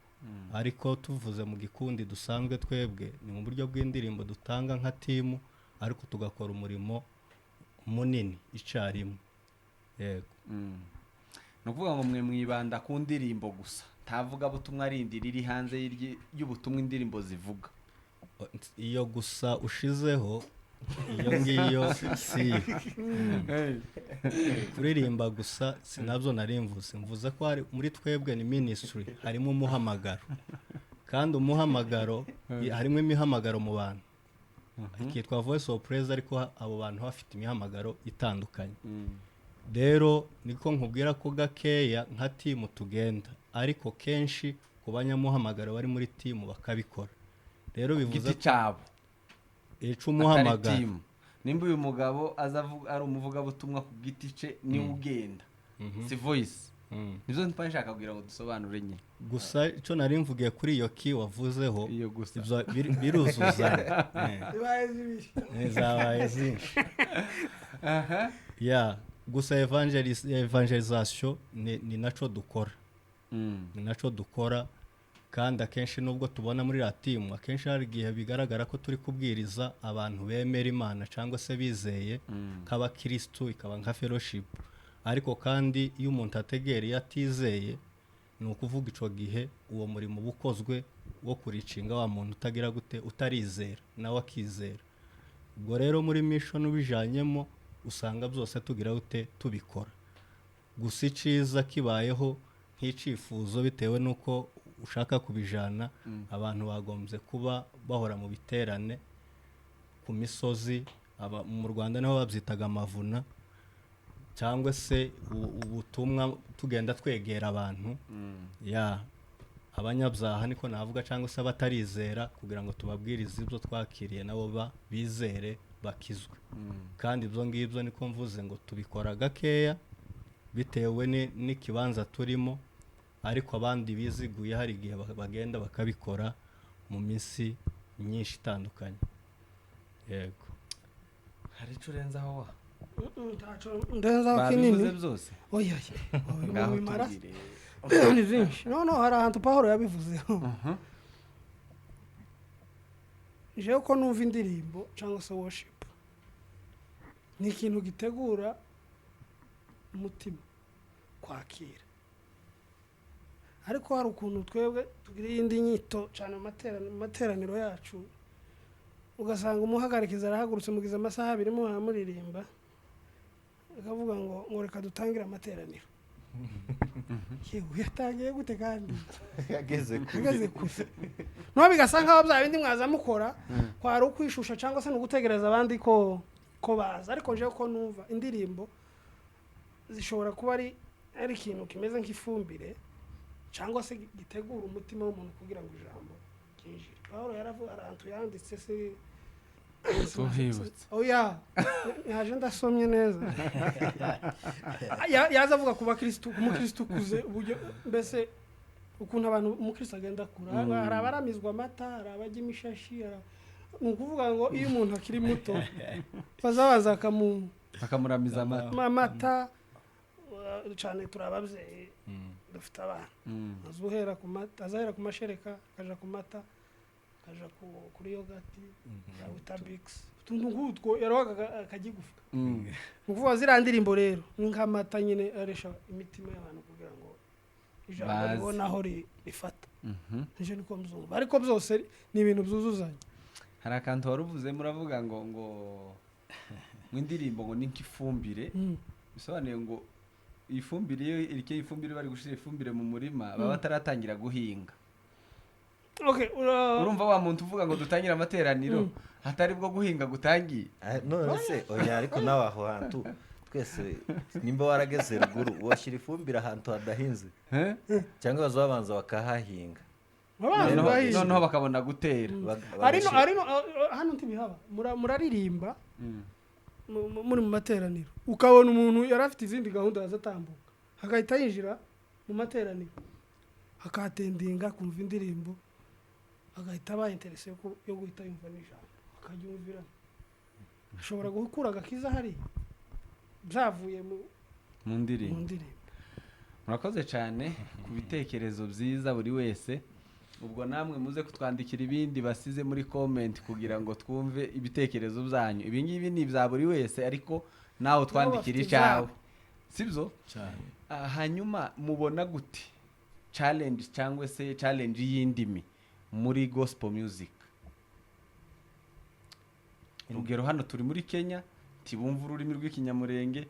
Ariko tuvuze mu gikundi dusanzwe, twebwe ni mu buryo bw'indirimbo dutanga nka team, ariko tugakora umurimo munini icyarimwe, yego. Ni ukuvuga ngo mwe mwibanda ku ndirimbo gusa, ntavuga butumwa rindi riri hanze y'ubutumwa indirimbo zivuga? Iyo gusa ushizeho iyo ngiyo si yo. Kuririmba gusa si nabyo nari mvuze. Mvuze ko hari muri twebwe ni ministry, harimo umuhamagaro, kandi umuhamagaro harimo imihamagaro mu bantu ikitwa Voice of Praise, ariko abo bantu bafite imihamagaro itandukanye. Rero niko nkubwira ko gakeya nka team tugenda, ariko kenshi ku banyamuhamagaro bari muri team bakabikora. Rero bivuze Giti cyabo? Ica Atari umuhamagaro. Team. Nimba uyu mugabo aza ari umuvugabutumwa ku giti cye, niwe ugenda, si Voice? Nibyo mpa nshaka kugira ngo dusobanure nyine. Gusa icyo nari mvugiye kuri iyo ki wavuzeho, Iyo gusa. ibyo biruzuzanya. Zibaye zibiri. Zabaye zinshi ya. Gusa evangelization ni naco dukora, ni naco dukora. Kandi akenshi nubwo tubona muri iriya team, akenshi hari igihe bigaragara ko turi kubwiriza abantu bemera Imana cyangwa se bizeye nk'abakirisitu, ikaba nka fellowship. Ariko kandi iyo umuntu ategereye atizeye, ni ukuvuga icyo gihe uwo murimo uba ukozwe wo kuricinga wa muntu utagira gute, utarizera, nawe akizera. Ubwo rero muri mission ubijanyemo, usanga byose tugira gute, tubikora. Gusa iciza kibayeho nk'icifuzo, bitewe n'uko ushaka kubijana, abantu bagombye kuba bahora mu biterane ku misozi. Mu Rwanda niho babyitaga amavuna, cyangwa se ubutumwa tugenda twegera abantu ya abanyabyaha, niko navuga, cyangwa se abatarizera, kugira ngo tubabwirize ibyo twakiriye, nabo bizere bakizwe. Kandi ibyo ngibyo niko mvuze ngo tubikora gakeya bitewe n'ikibanza turimo, ariko abandi biziguye hari igihe bagenda bakabikora mu minsi myinshi itandukanye, yego. Hari icyo urenzaho wa? Ntaco ndenzaho kinini. Babivuze byose. Oya, Ngaho bimara tubwire. ni byinshi. No hari ahantu Pawulo yabivuzeho. Jewe ko numva indirimbo cyangwa se worship ni ikintu gitegura umutima kwakira, ariko hari ukuntu twebwe tugira iyindi nyito cyane mu materaniro yacu, ugasanga umuhagarikizi arahagurutse, mugize amasaha 2 muhamuririmba, akavuga ngo reka dutangire amateraniro. Yewe, yatangiye gute kandi Yageze kure. Ageze kure. No bigasa nkaho bya bindi mwaza mukora kwari ukwishusha, cyangwa se ni ugutegereza abandi ko baza. Ariko njewe ko numva indirimbo zishobora kuba ari ikintu kimeze nk'ifumbire, cyangwa se gitegura umutima w'umuntu kugira ngo ijambo ryinjire. Pawulo yaravuga, ahantu yanditse se? Tuhibutse. Oya, yaje ndasomye neza. Yaza avuga ku bakristu, ku mukristu ukuze, uburyo mbese ukuntu abantu umukristu agenda akura. Hari abaramizwa amata, hari abajya imishashi, ni ukuvuga ngo iyo umuntu akiri muto baza bakamu Bakamuramiza amata. Amata cyane. Turi ababyeyi, dufite abana. Aza uhera ku mata, azahera ku mashereka, akaja ku mata. Kaja kuri yogurt za Weetabix, utuntu nk'utwo yarohaga akagigufa. Ni ukuvuga ziriya ndirimbo rero ni nk'amata nyine aresha imitima y'abantu kugira ngo ijambo Bazi. ribone aho rifata. Nicyo niko mzumva, ariko byose ni ibintu byuzuzanya. Hari akantu wari uvuze, muravuga ngo indirimbo ngo ni nk'ifumbire. Bisobanuye ngo ifumbire, iyo iryo ifumbire bari gushyira ifumbire mu murima, baba bataratangira guhinga. Okay, Urumva wa muntu uvuga ngo dutangire amateraniro hatari bwo guhinga gutangiye? Ah, none se oya, ariko nawe aho hantu twese nimba warageze ruguru, washyira ifumbire ahantu hadahinze? Eh? Cyangwa bazabanza bakahahinga? Abanza Noneho bahinga. noneho bakabona gutera. Arino arino hano ntibihaba. Muraririmba muri mu materaniro, ukabona umuntu yari afite izindi gahunda yazatambuka, agahita yinjira mu materaniro, akahatendinga, akumva indirimbo, agahita aba intéressé yo guhita yumva n'ijambo, akaryumvira. Ashobora gukura agakiza hariya byavuye mu mu mu ndirimbo. Ndirimbo. Murakoze cyane ku bitekerezo byiza buri wese. Ubwo namwe muze kutwandikira ibindi basize muri comment kugira ngo twumve ibitekerezo byanyu. Ibi ngibi ni ibya buri wese, ariko nawe twandikira bafite icyawe, ibyabo. Sibyo? Cyane. Ah, hanyuma mubona gute challenge cyangwa se challenge y'indimi muri gospel music? Urugero, hano turi muri Kenya, ntibumva ururimi rw'Ikinyamurenge.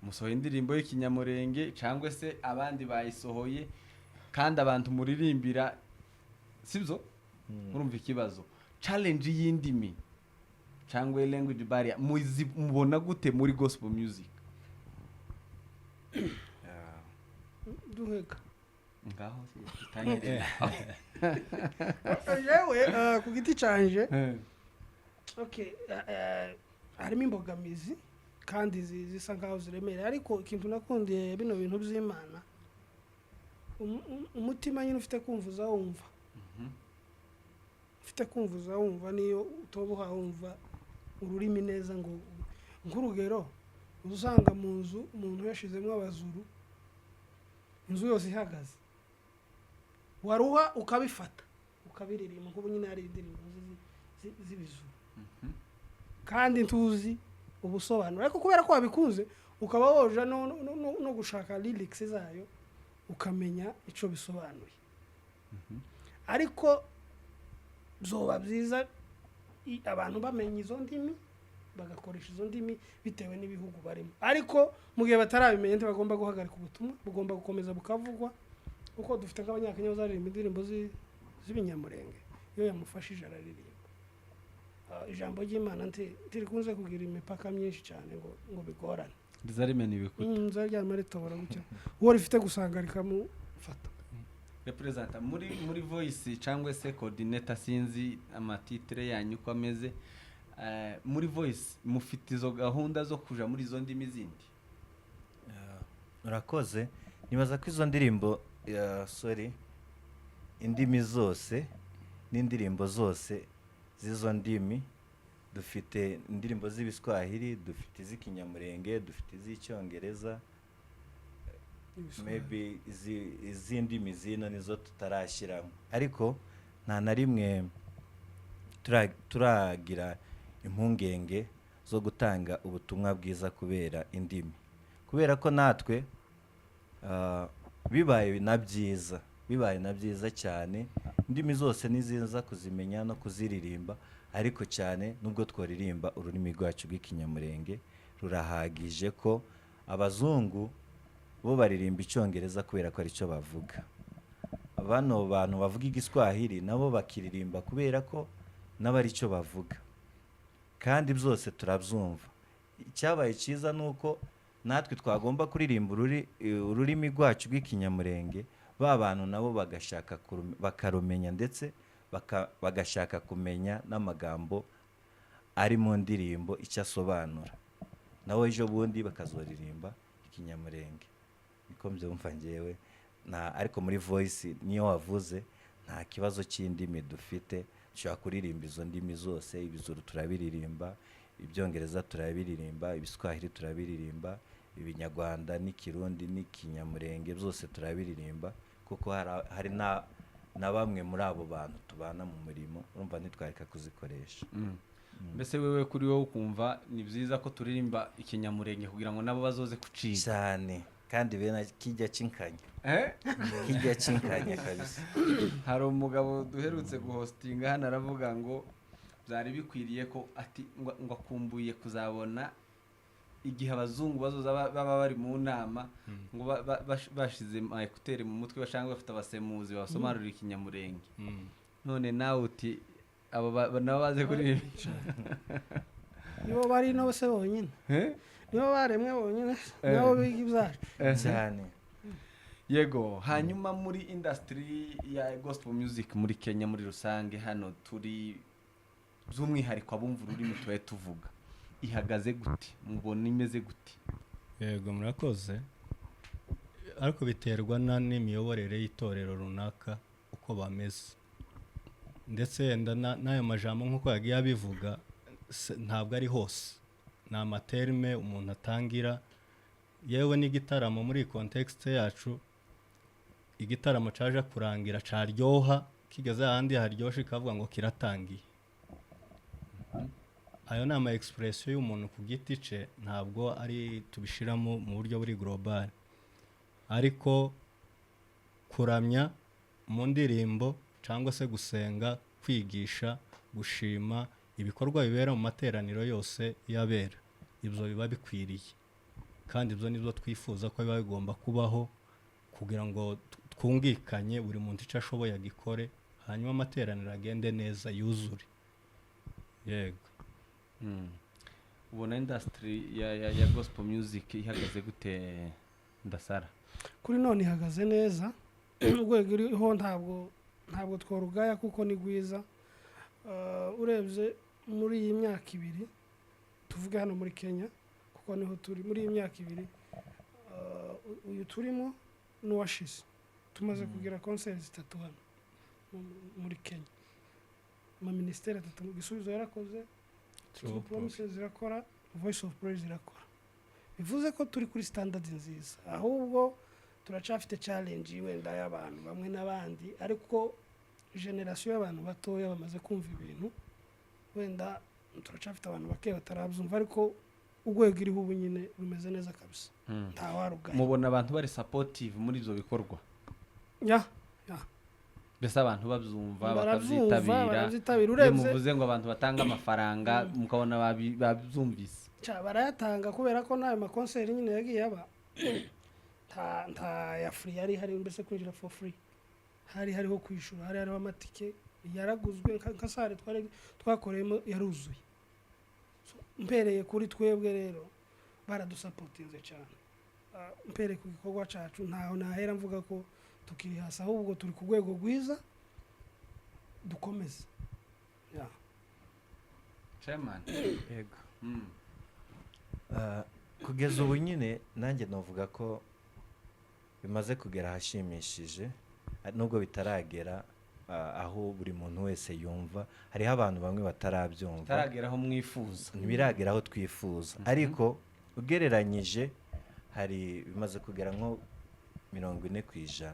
Musohoye indirimbo y'Ikinyamurenge cyangwa se abandi bayisohoye, kandi abantu muririmbira, sibyo? Murumva ikibazo, challenge y'indimi cyangwa language barrier, mubona gute muri gospel music? Duheka. Ngaho tangire. Jewe ku giti canje, okay, harimo imbogamizi kandi zisa nkaho ziremereye, ariko ikintu nakundiye bino bintu by'Imana, umutima nyine ufite kumva uzawumva, ufite kumva uzawumva, niyo utoba uhawumva ururimi neza. Ngo nk'urugero, usanga mu nzu umuntu yashizemo abazuru, inzu yose ihagaze, waruha ukabifata ukabiririmba. Nk'ubu nyine hari indirimbo z'ibizuru kandi ntuzi ubusobanuro, ariko kubera ko wabikunze ukaba woja no gushaka lyrics zayo, ukamenya ico bisobanuye. Ariko byoba byiza abantu bamenya izo ndimi, bagakoresha izo ndimi bitewe n'ibihugu barimo. Ariko mu gihe batarabimenya, ntibagomba guhagarika ubutumwa, bugomba gukomeza bukavugwa, kuko dufite nk'Abanyakenya bazaririmba indirimbo z'Ibinyamurenge. Iyo yamufashije araririmba. Ah, ijambo ry'Imana ntirikunze kugira imipaka myinshi cyane ngo bigorane. Rizarimena ibikuta. Nzaryama ritobora gutya, uwo rifite gusanga rikamufata. Representa muri Voice cyangwa se coordinator, sinzi amatitre yanyu uko ameze. Muri Voice mufite izo gahunda zo kuja muri izo ndimi zindi? Urakoze. Nibaza ko izo ndirimbo ya, sorry, indimi zose n'indirimbo zose z'izo ndimi, dufite indirimbo z'Ibiswahili, dufite iz'Ikinyamurenge, dufite iz'Icyongereza, maybe iz'indimi zino nizo tutarashyiramo. Ariko nta na rimwe turagira impungenge zo gutanga ubutumwa bwiza kubera indimi, kubera ko natwe bibaye na byiza, bibaye na byiza cyane. Indimi zose ni nziza kuzimenya no kuziririmba, ariko cyane nubwo twaririmba ururimi rwacu rw'Ikinyamurenge rurahagije, ko abazungu bo baririmba Icyongereza kubera ko aricyo bavuga. Bano bantu bavuga Igiswahili nabo bakiririmba kubera ko nabo aricyo bavuga, kandi byose turabyumva. Icyabaye cyiza ni uko natwe twagomba kuririmba ururimi rwacu rw'Ikinyamurenge, ba bantu nabo bagashaka bakarumenya, ndetse bagashaka kumenya n'amagambo ari mu ndirimbo icyo asobanura, nawe ejo bundi bakazoririmba Ikinyamurenge. Niko mbyumva ngewe. Na ariko muri Voice niyo wavuze, nta kibazo cy'indimi dufite. Dushobora kuririmba izo ndimi zose. Ibizuru turabiririmba, Ibyongereza turabiririmba, Ibiswahili turabiririmba, Ibinyarwanda n'Ikirundi n'Ikinyamurenge byose turabiririmba, kuko hari na Na bamwe muri abo bantu tubana mu murimo, urumva ntitwareka kuzikoresha. Mbese wewe, kuri wowe ukumva ni byiza ko turirimba Ikinyamurenge kugira ngo nabo bazoze kuciga? Cyane, kandi bene kijya cinkanya. Eh? Kijya cinkanya kabisa. Hari umugabo duherutse guhostinga hano, aravuga ngo byari bikwiriye ko ati ngo akumbuye kuzabona igihe abazungu bazoza baba bari mu nama, ngo bashize ama écouteurs mu mutwe, cyangwa bafite abasemuzi babasobanurira Ikinyamurenge. None nawe uti abo nabo baze kuririmba. Nibo bari ino se bonyine? Eh? Nibo baremwe bonyine? Eh. Nabo biga ibyacu. Cyane. Yego. Hanyuma muri industry ya gospel music muri Kenya muri rusange, hano turi by'umwihariko abumva ururimi tubaye tuvuga, ihagaze gute? Mubona imeze gute? Yego, murakoze. Ariko biterwa n'imiyoborere y'itorero runaka uko bameze, ndetse yenda n'ayo majambo nk'uko yagiye abivuga, ntabwo ari hose. Ni ama terme umuntu atangira. Yewe n'igitaramo muri context yacu, igitaramo caje kurangira caryoha, kigeze ahandi haryoshe ikavuga ngo kiratangiye. Ayo ni ama expression y'umuntu ku giti ce, ntabwo ari tubishiramo mu buryo buri global. Ariko kuramya mu ndirimbo cyangwa se gusenga, kwigisha, gushima, ibikorwa bibera mu materaniro yose y'abera, ibyo biba bikwiriye, kandi ibyo nibyo twifuza ko biba bigomba kubaho kugira ngo twungikanye, buri muntu icyo ashoboye agikore, hanyuma amateraniro agende neza, yuzure. Yego. Ubona industry ya gospel music ihagaze gute, Ndasara? Kuri none ihagaze neza. Urwego iriho ntabwo tworugaya kuko ni rwiza. Urebye muri iyi myaka 2, tuvuge hano muri Kenya kuko niho turi, muri iyi myaka 2, uyu turimo n'uwashize, tumaze kugira concert zitatu hano muri Kenya, ama minisiteri atatu. Igisubizo yarakoze, True Promises irakora, Voice of Praise irakora. Bivuze ko turi kuri standard nziza. Ahubwo turacafite challenge wenda y'abantu bamwe n'abandi, ariko generation y'abantu batoya bamaze kumva ibintu. Wenda turacafite abantu bake batarabyumva, ariko urwego iriho ubu nyine rumeze neza kabisa, ntawarugaye. Mubona abantu bari supportive muri ibyo bikorwa? Ya. Mbese abantu babyumva, Barabyumva, bakabyitabira? Barabyitabira. Iyo Urebye muvuze ngo abantu batanga amafaranga, mukabona babyumvise? Ca, barayatanga, kubera ko n'ayo ma concert nyine yagiye aba nta ya free yari ihari, mbese kwinjira for free. Hari hariho kwishyura, hari hariho amatike yaraguzwe, nka salle twari twakoreyemo yaruzuye. So, mpereye kuri twebwe rero, baradusapotinze cyane. Mpereye ku gikorwa cyacu, ntaho nahera mvuga ko tukiri hasi, ahubwo turi ku rwego rwiza, dukomeze. Yeah. Chairman. Yego. Kugeza ubu nyine nanjye navuga ko bimaze kugera ahashimishije, nubwo bitaragera aho buri muntu wese yumva. Hariho abantu bamwe batarabyumva. Bitaragera aho mwifuza. Ntibiragera aho twifuza, ariko ugereranyije hari bimaze kugera nko 40%.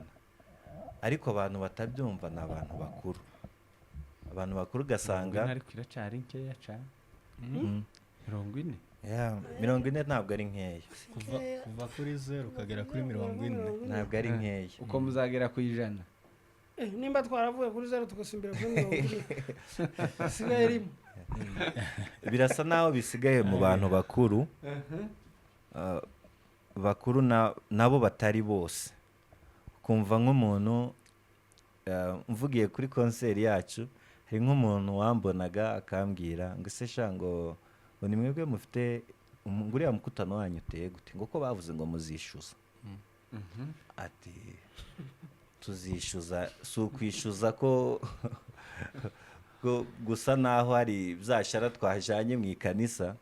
Ariko abantu batabyumva ni abantu bakuru, abantu bakuru ugasanga 40 ariko iracyari nkeya cyane, 40. Yeah, 40 ntabwo ari nkeya. Kuva kuri 0 ukagera kuri 40. Ntabwo ari nkeya. Uko muzagera ku 100? Nimba twaravuye kuri 0 tugasimbira kuri 40, hasigaye rimwe. Birasa naho bisigaye mu bantu bakuru, bakuru nabo batari bose. Kumva nk'umuntu, mvugiye kuri concert yacu, hari nk'umuntu wambonaga akambwira ngo: "Ese sha, ngo ni mwebwe mufite ngo uriya mukutano wanyu uteye gute?" Ngo ko bavuze ngo muzishyuza. Ati tuzishyuza, si ukwishyuza ko gusa naho hari byashara twajyanye mu ikanisa,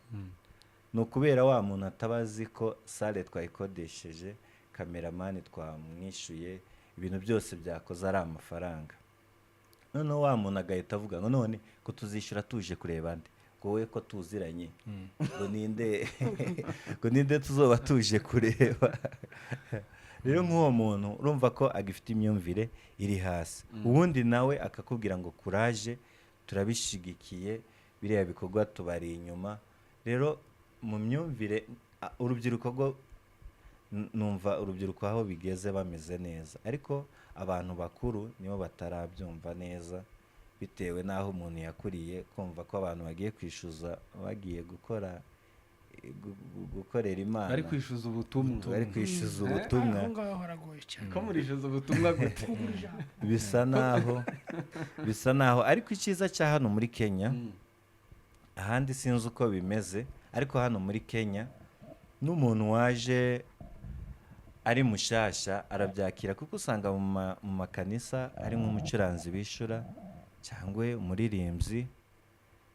ni ukubera wa muntu ataba azi ko salle twayikodesheje, cameraman twamwishyuye, ibintu byose byakoze ari amafaranga. Noneho wa muntu agahita avuga ngo: "None ko tuzishyura tuje kureba nde? Ngo wowe ko tuziranye, ngo ninde tuzoba tuje kureba?" Rero nk'uwo muntu urumva ko agifite imyumvire iri hasi. Ubundi nawe akakubwira ngo kuraje, turabishigikiye, biriya bikorwa tubari inyuma. Rero mu myumvire, urubyiruko rwo numva urubyiruko aho bigeze bameze neza, ariko abantu bakuru nibo batarabyumva neza, bitewe n'aho umuntu yakuriye, kumva ko abantu bagiye kwishyuza, bagiye gukora, gukorera Imana, Bari kwishyuza ubutumwa. Bari kwishyuza ubutumwa. Aho ngaho haragoye cyane. Ko murishyuza ubutumwa gute? Kugura ijambo. Bisa naho, ariko icyiza cya hano muri Kenya, ahandi sinzi uko bimeze, ariko hano muri Kenya n'umuntu waje ari mushasha arabyakira, kuko usanga mu makanisa ari nk'umucuranzi bishyura cyangwa umuririmbyi.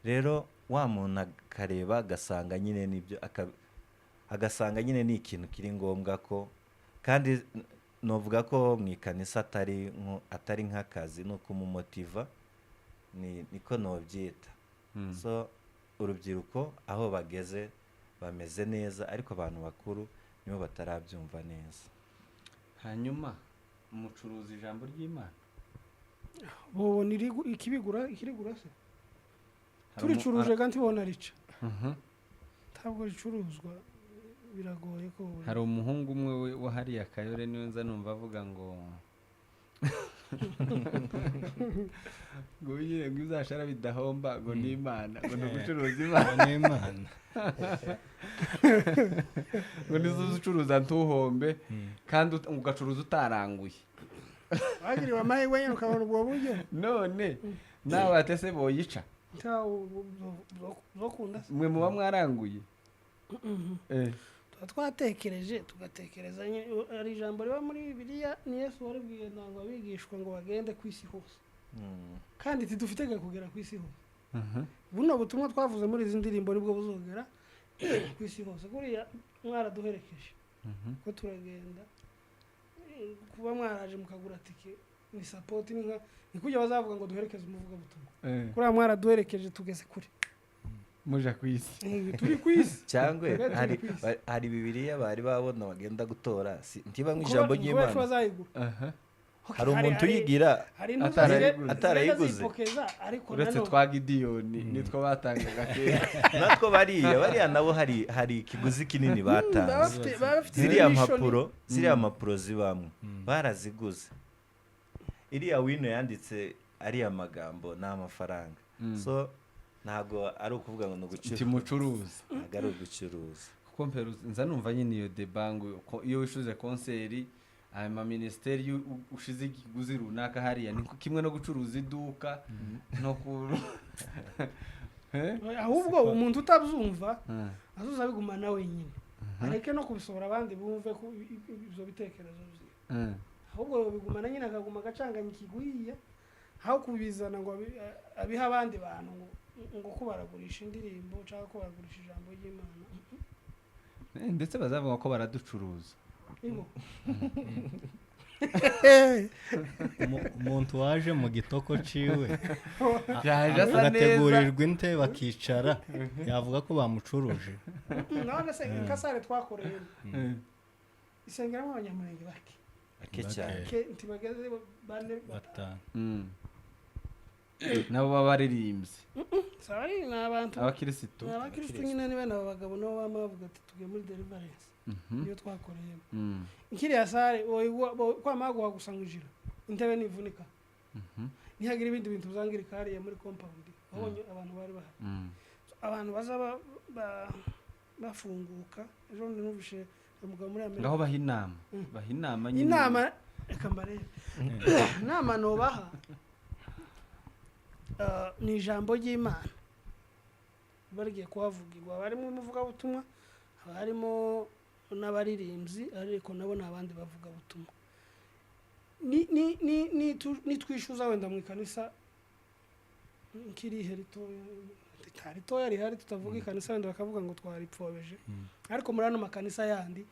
Rero wa muntu akareba agasanga nyine nibyo, agasanga nyine ni ikintu kiri ngombwa ko, kandi novuga ko mu ikanisa atari nk'akazi, ni ukumumotiva, niko nobyita. So urubyiruko aho bageze bameze neza, ariko abantu bakuru nibo batarabyumva neza. Hanyuma mucuruza ijambo ry'Imana? Bobona ikibigura, ikirigura se? Hari umu- Turicuruje kandi ntibona rica. Ntabwo ricuruzwa, biragoye ko Hari umuhungu umwe wa hariya Kayore, niwe nza numva avuga ngo nyine ngo izashara bidahomba, ngo ni Imana, ngo ni ugucuruza Imana. Ni Imana. Ngo nizo ucuruza ntuhombe, kandi ugacuruza utaranguye. Bagiriwe amahirwe nyine ukabona ubwo buryo. None nawe batese boyica. Ntawe bakunda se. Mwe muba mwaranguye. Tuba twatekereje, tugatekereza nyine. Hari ijambo riba muri Bibiliya, ni Yesu waribwiye ntabwo abigishwa ngo bagende ku isi hose, kandi ntidufite kugera ku isi hose. Buno butumwa twavuze muri izi ndirimbo nibwo buzogera ku isi hose. Kuriya mwaraduherekeje ko turagenda. Kuba mwaraje mukagura tike ni support, ni nka ni kujya bazavuga ngo duherekeze umuvugabutumwa. Kuriya mwaraduherekeje tugeze kure. Muja ku isi. Turi ku isi. Cyangwa Twebwe turi hari ku isi. Hari Bibiliya bari babona bagenda gutora, ntiba nk'ijambo Kuba ry'Imana. bazayigura. Okay, Hari umuntu uyigira hari intuza Atarayiguze. Atarayiguze. zipokeza, ariko Uretse nanone twa Gidiyoni nitwo batangaga kera. Natwo bariya nabo hari ikiguzi kinini baba batanze. bafite Ziriya mission. mpapuro zibamwo baraziguze. Iriya wino yanditse ariya magambo ni amafaranga. So ntabwo ari ukuvuga ngo ni ugucuruza. Ntimucuruza. Ntabwo ari ugucuruza. Kuko mperuza nza numva nyine iyo débat ngo ko iyo wishuze concert, aya ma minisiteri, iyo ushize ikiguzi runaka hariya, ni kimwe no gucuruza iduka no ku Eh? Ahubwo umuntu utabyumva azoza abigumana wenyine, areke no kubisohora abandi bumve ko ibyo bitekerezo bye. Ahubwo bigumana nyine, akaguma agacanganya ikigwiye, aho kubizana ngo abihe abandi bantu ngo ko baragurisha indirimbo cyangwa ko baragurisha ijambo ry'Imana. Ndetse bazavuga ko baraducuruza. Ibo. Umuntu waje mu gitoko ciwe Yaje asa neza. agategurirwa intebe bakicara, yavuga ko bamucuruje? None se nka salle twakoreyemo, isengeramo Abanyamurenge bake. Bake cyane. Ke ntibageze bane, batanu. Batanu. Nabo baba baririmbye? Saba ni abantu Abakirisitu. Ni abakirisitu nyine, ni bene abo bagabo nabo bama bavuga ati tugiye muri deliverance. Iyo twakoreyemo nkiriya salle, kwama guha gusa ngo ijira intebe nivunika, ntihagire ibindi bintu uzangirika hariya muri compound, wabonye abantu bari bahari. Abantu baza bafunguka. Ejo bundi numvise umugabo muri Amerika. Ngaho baha inama, baha inama nyine. Inama, reka mbarebe inama nubaha. Ni ijambo ry'Imana riba rigiye kuhavugirwa, haba harimo umuvugabutumwa, haba harimo n'abaririmbyi, ariko nabo ni abandi bavugabutumwa. Nitwishyuza wenda mu ikanisa nk'irihe ritoya, nta ritoya rihari, tutavuga ikanisa wenda bakavuga ngo twaripfobeje, ariko muri ano makanisa yandi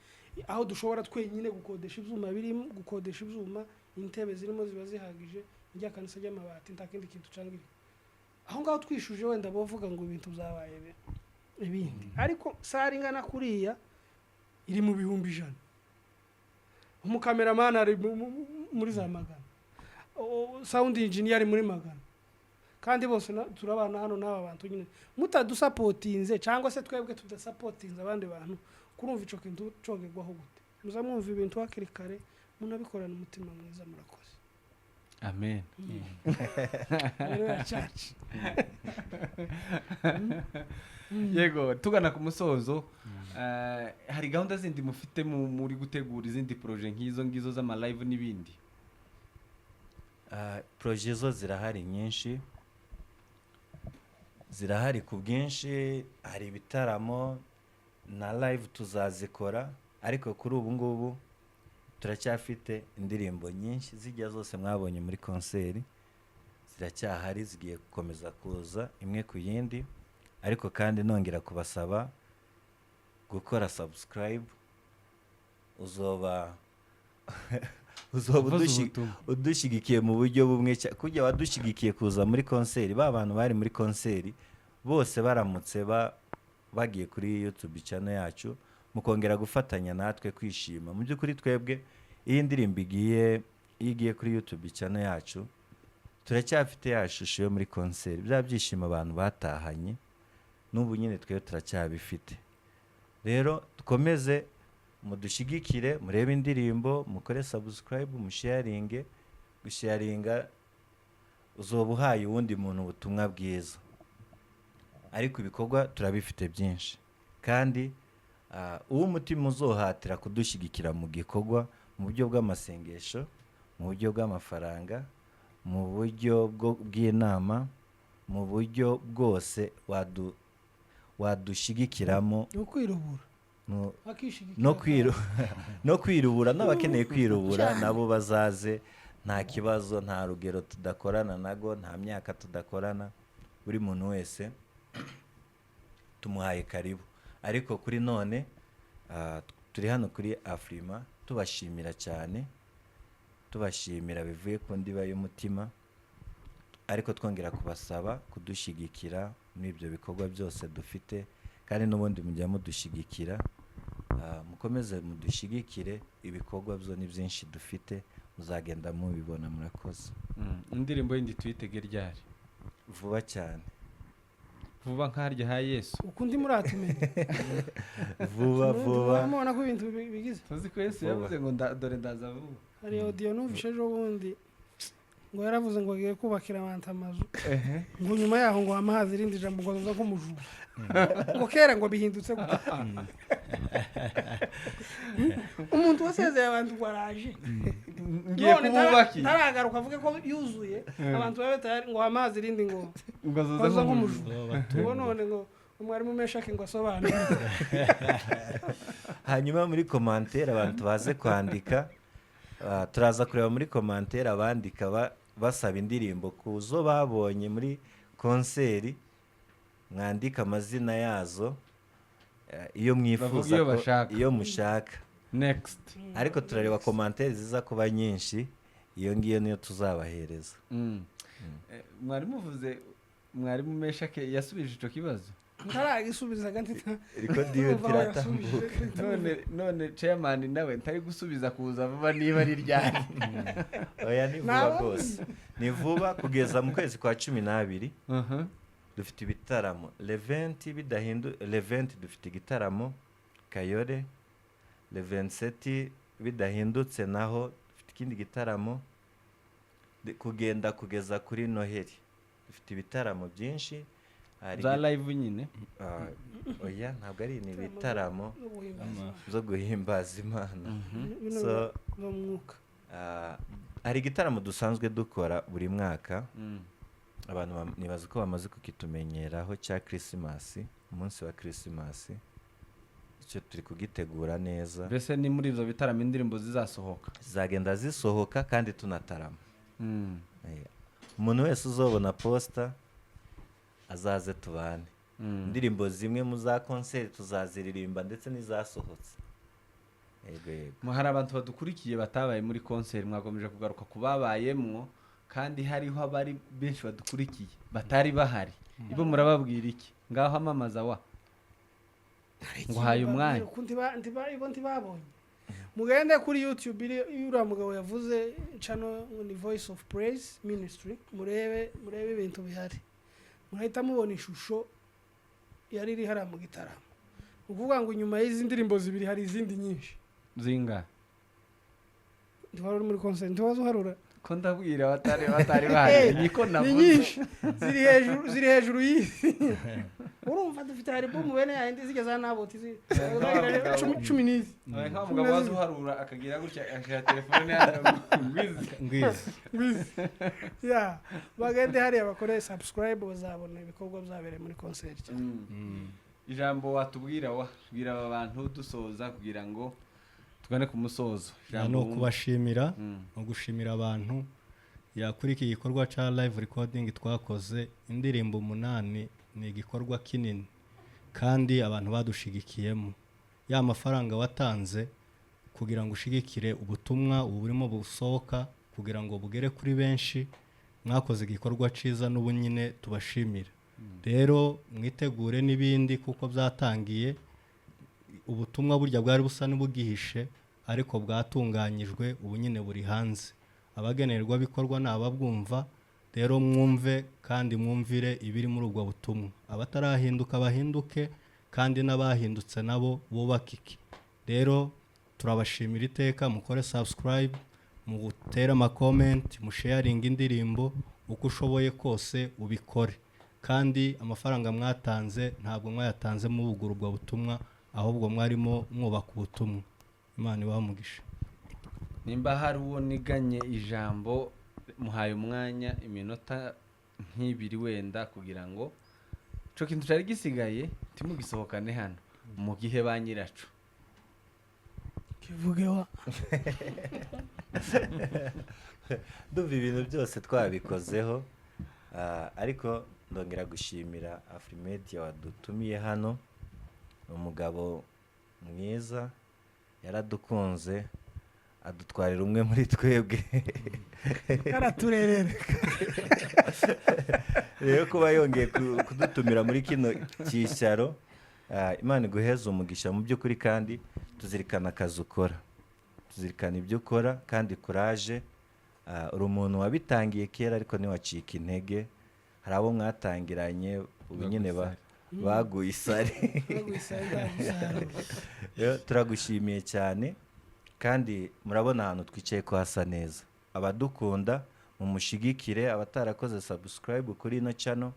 aho dushobora twenyine gukodesha ibyuma birimo, gukodesha ibyuma, intebe zirimo ziba zihagije, rya kanisa ry'amabati nta kindi kintu cangirika aho ngaho, twishuje wenda bavuga ngo ibintu byabaye ibindi. Ariko salle ingana kuriya iri mu 100,000. Umukameramani ari muri za magana, sound engineer ari muri magana, kandi bose turabana hano n'aba bantu nyine. Mutadusapotinze cyangwa se twebwe tudasapotinze abandi bantu, kurumva ico kintu cogerwaho gute? Muza mwumva ibintu hakiri kare, munabikorana umutima mwiza. Murakoze. Amen. Rero ya church. Yego, tugana ku musozo, hari gahunda zindi mufite muri gutegura, izindi projet nk'izo ngizo z'ama live n'ibindi? Projet zo zirahari nyinshi, zirahari ku bwinshi. Hari ibitaramo na live tuzazikora, ariko kuri ubu ngubu turacyafite indirimbo nyinshi zijya zose mwabonye muri konseri ziracyahari, zigiye gukomeza kuza imwe ku yindi. Ariko kandi nongera kubasaba gukora subscribe, uzoba Uvuze ubutumwa. udushyigikiye mu buryo bumwe kujya wadushyigikiye kuza muri konseri. Ba bantu bari muri konseri bose baramutse bagiye kuri YouTube channel yacu, mukongera gufatanya natwe kwishima. Mu by'ukuri twebwe iyi ndirimbo igiye, iyo igiye kuri YouTube channel yacu, turacyafite ya shusho yo muri konseri, bya byishimo abantu batahanye n'ubu nyine twebwe turacyabifite. Rero dukomeze mudushyigikire, murebe indirimbo, mukore subscribe, musharinge. Gusharinga uzoba uhaye uwundi muntu ubutumwa bwiza. Ariko ibikorwa turabifite byinshi, kandi uwo umutima uzohatira kudushyigikira mu gikorwa, mu buryo bw'amasengesho, mu buryo bw'amafaranga, mu buryo bw'inama, mu buryo bwose wadushyigikiramo. Ni ukwirubura. Akishigikira. No kwirubura, n'abakeneye kwirubura nabo bazaze, nta kibazo. Nta rugero tudakorana nago, nta myaka tudakorana. Buri muntu wese tumuhaye karibu. Ariko kuri none turi hano kuri Afrima tubashimira cyane, tubashimira bivuye ku ndiba y'umutima, ariko twongera kubasaba kudushyigikira muri ibyo bikorwa byose dufite. Kandi n'ubundi mujya mudushyigikira, mukomeze mudushyigikire. Ibikorwa byo ni byinshi dufite, muzagenda mubibona. Murakoze. Indirimbo yindi tuyitege ryari? Vuba cyane. Vuba nk'harya ha Yesu? Uku ndi muratumenya. Vuba vuba. Mubona ko ibintu bigize. Tuzi ko Yesu Vuba. yavuze ngo dore ndaza vuba. Hari audio numvise ejo bundi, ngo yaravuze ngo agiye kubakira abantu amazu, ngo nyuma yaho ngo amazi irindi jambo ngo azoza nk'umujura, ngo kera ngo bihindutse gute? Umuntu wasezeye abantu ngo araje ngiye none kububaki ntaragaruka avuge ko yuzuye, abantu babe tayari, ngo amazi irindi ngo ngo azoza azoza nk'umujura. Nk'umujura. Uwo none ngo umwarimu Meshaki ngo asobanure. Hanyuma muri commentaire abantu baze kwandika, turaza kureba muri commentaire abandika basaba indirimbo ku zo babonye muri konseri. Mwandike amazina yazo, iyo mwifuza Bavuge iyo bashaka. Iyo mushaka. Next. Ariko turareba commentaire ziza kuba nyinshi, iyo ngiyo niyo tuzabahereza. Mwarimu uvuze, mwarimu Meshake yasubije icyo kibazo? Ntaragisubizaga ntita. Record iyo Urumva aho yasubije. tiratambuka. None chairman nawe ntari gusubiza kuza vuba niba ari ryari? Oya, ni vuba. Rwose ni vuba, kugeza mu kwezi kwa 12 dufite ibitaramo. Le 20 bidahindu, le 20 dufite igitaramo Kayore, le 27 bidahindutse naho dufite ikindi gitaramo. Kugenda kugeza kuri Noheli dufite ibitaramo byinshi. Hari Za live nyine? Oya, ntabwo ari, ni ibitaramo no guhimbaza. Zo guhimbaza Imana. Bino So, biba mu mwuka. Hari igitaramo dusanzwe dukora buri mwaka, abantu nibaza ko bamaze kukitumenyeraho, cya Kirisimasi, umunsi wa Kirisimasi. Icyo turi kugitegura neza. Mbese ni muri ibyo bitaramo indirimbo zizasohoka? Zizagenda zisohoka kandi tunatarama. Umuntu wese uzobona poster azaze tubane. Indirimbo zimwe mu za konseri tuzaziririmba, ndetse n'izasohotse. Yego yego. Hari abantu badukurikiye batabaye muri konseri. Mwakomeje kugaruka ku babayemwo, kandi hariho abari benshi badukurikiye batari bahari. Ibo murababwira iki? Ngaho amamaza wa nguhaye umwanya. Uko ibo ntibabonye. Mugende kuri YouTube iri uriya mugabo yavuze, channel ni Voice of Praise Ministry. Murebe ibintu bihari, murahita mubona ishusho yari iri hariya mu gitaramo. Ni ukuvuga ngo inyuma y'izi ndirimbo zibiri hari izindi nyinshi. Zinga? Ntiwari uri muri concert, ntiwaza uharura. Ko ndabwira batari bahari, niko Ni navuze. nyinshi, ziri hejuru y'izi. Urumva dufite album bene yayindi zigeze za Naboti cumi n'izi. Nka wa mugabo waza uharura akagira gutya, akashyira telefone hano ngwizi. Ngwizi. Ngwizi ya, bagende hariya bakore subscribe, bazabona ibikorwa byabereye muri concert. Ijambo watubwira, wabwira aba bantu dusoza kugira ngo tugane ku musozo. Ni ukubashimira, ni ugushimira abantu ya kuri iki gikorwa cya live recording twakoze indirimbo 8. Ni igikorwa kinini kandi abantu badushigikiyemo. Ya mafaranga watanze kugira ngo ushigikire ubutumwa ubu burimo busohoka kugira ngo bugere kuri benshi, mwakoze igikorwa cyiza, n'ubu nyine tubashimira. Rero mwitegure n'ibindi kuko byatangiye. Ubutumwa burya bwari busa n'ubugihishe, ariko bwatunganyijwe, ubu nyine buri hanze. Abagenerwabikorwa ni ababwumva. Rero mwumve kandi mwumvire ibiri muri ubwo butumwa. Abatarahinduka bahinduke, kandi n'abahindutse nabo bubake iki. Rero turabashimira iteka. Mukore subscribe, mutere amakomenti, musharinge indirimbo, uko ushoboye kose ubikore. Kandi amafaranga mwatanze ntabwo mwayatanze mubugura ubwo butumwa, ahubwo mwarimo mwubaka ubutumwa. Imana ibahe umugisha. Nimba hari uwo niganye ijambo, muhaye umwanya iminota nk'ibiri wenda, kugira ngo ico kintu cari gisigaye timugisohokane hano mu gihe ba nyiraco. Kivuge wa. Ndumva ibintu byose twabikozeho. Ariko ndongera gushimira Afrimedia wadutumiye hano. Ni umugabo mwiza, yaradukunze adutwarira umwe muri twebwe. Karaturerere. Rero kuba yongeye kudutumira muri kino cyicaro, Imana iguheze umugisha mu by'ukuri. Kandi tuzirikana akazi ukora, tuzirikana ibyo ukora, kandi kuraje. Uri umuntu wabitangiye kera ariko ntiwacika intege. Hari abo mwatangiranye ubu nyine baguye isari. Rero turagushimiye cyane. Kandi murabona ahantu twicaye ko hasa neza. Abadukunda mumushigikire, abatarakoze subscribe kuri ino channel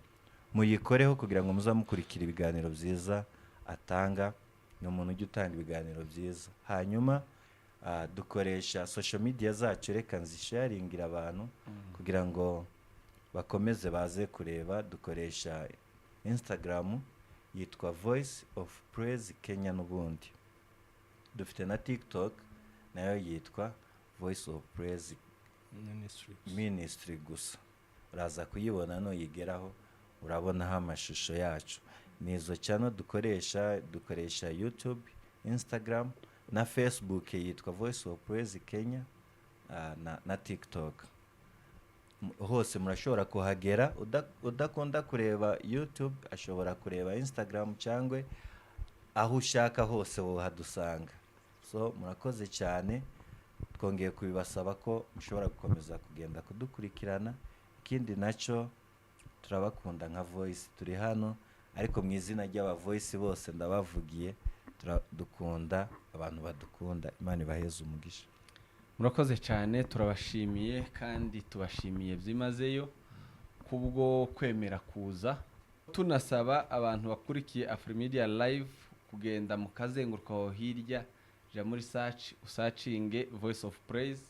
muyikoreho kugira ngo muzamukurikire ibiganiro byiza atanga. Ni umuntu ujya utanga ibiganiro byiza. Hanyuma dukoresha social media zacu, reka nzisharingira abantu kugira ngo bakomeze baze kureba. Dukoresha Instagram yitwa Voice of Praise Kenya, n'ubundi dufite na TikTok nayo yitwa Voice of Praise Ministry gusa. Uraza kuyibona nuyigeraho, urabonaho amashusho yacu. Ni izo channel dukoresha. Dukoresha YouTube, Instagram na Facebook yitwa Voice of Praise Kenya, na TikTok. Hose murashobora kuhagera. Udakunda kureba YouTube ashobora kureba Instagram, cyangwa aho ushaka hose wohadusanga. So murakoze cyane, twongeye kubibasaba ko mushobora gukomeza kugenda kudukurikirana. Ikindi nacyo, turabakunda nka Voice. Turi hano, ariko mu izina ry'aba Voice bose ndabavugiye, dukunda abantu badukunda. Imana ibaheze umugisha. Murakoze cyane, turabashimiye kandi tubashimiye byimazeyo kubwo kwemera kuza. Tunasaba abantu bakurikiye Afrimedia Live kugenda mukazenguruka aho hirya, jya muri search, usearchinge Voice of Praise,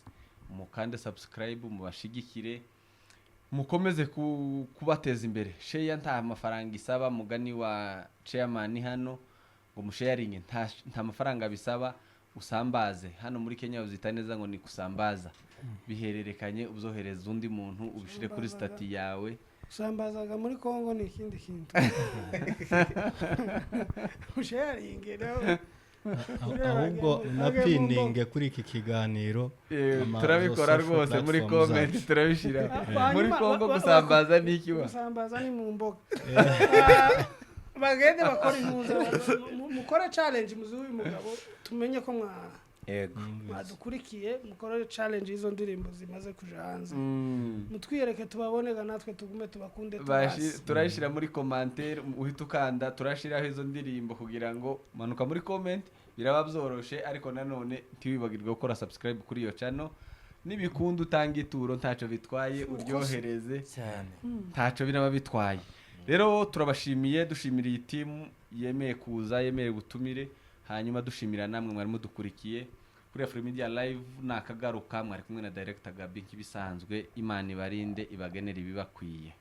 mukande subscribe, mubashigikire, mukomeze kubateza imbere. Share nta mafaranga isaba, mugani wa chairman hano ngo musharinge nta mafaranga bisaba. Usambaze hano muri Kenya uzita neza ngo ni kusambaza, bihererekanye, uzohereza undi muntu, ubishire kuri status yawe. Usambazaga muri Kongo ni ikindi kintu, usharinge nawe. Ahubwo unapininge kuri iki kiganiro Turabikora social rwose muri platform comment zacu. turabishira. Hanyuma Muri Kongo gusambaza ni ikiba? Gusambaza ni mu mboga. Bagende bakora impuza, mukore challenge muzi uyu mugabo, tumenye ko mwa Yego. Mwadukurikiye, mukore challenge y'izo ndirimbo zimaze kuja hanze, mutwiyereke tubaboneka, natwe tugume tubakunde tubazi. Turayishyira muri commentaire, uhita ukanda, turashyiraho izo ndirimbo kugira ngo manuka muri comment, biraba byoroshe. Ariko nanone ntiwibagirwe gukora subscribe kuri iyo channel. Nibikunda utanga ituro, ntacyo bitwaye, uryohereze. Cyane. Ntacyo biraba bitwaye. Rero turabashimiye, dushimira iyi team yemeye kuza, yemeye gutumire, hanyuma dushimira namwe mwari mudukurikiye kuri Afro Media Live. Nakagaruka, mwari kumwe na Director Gabi nk'ibisanzwe. Imana ibarinde, ibagenere ibibakwiye.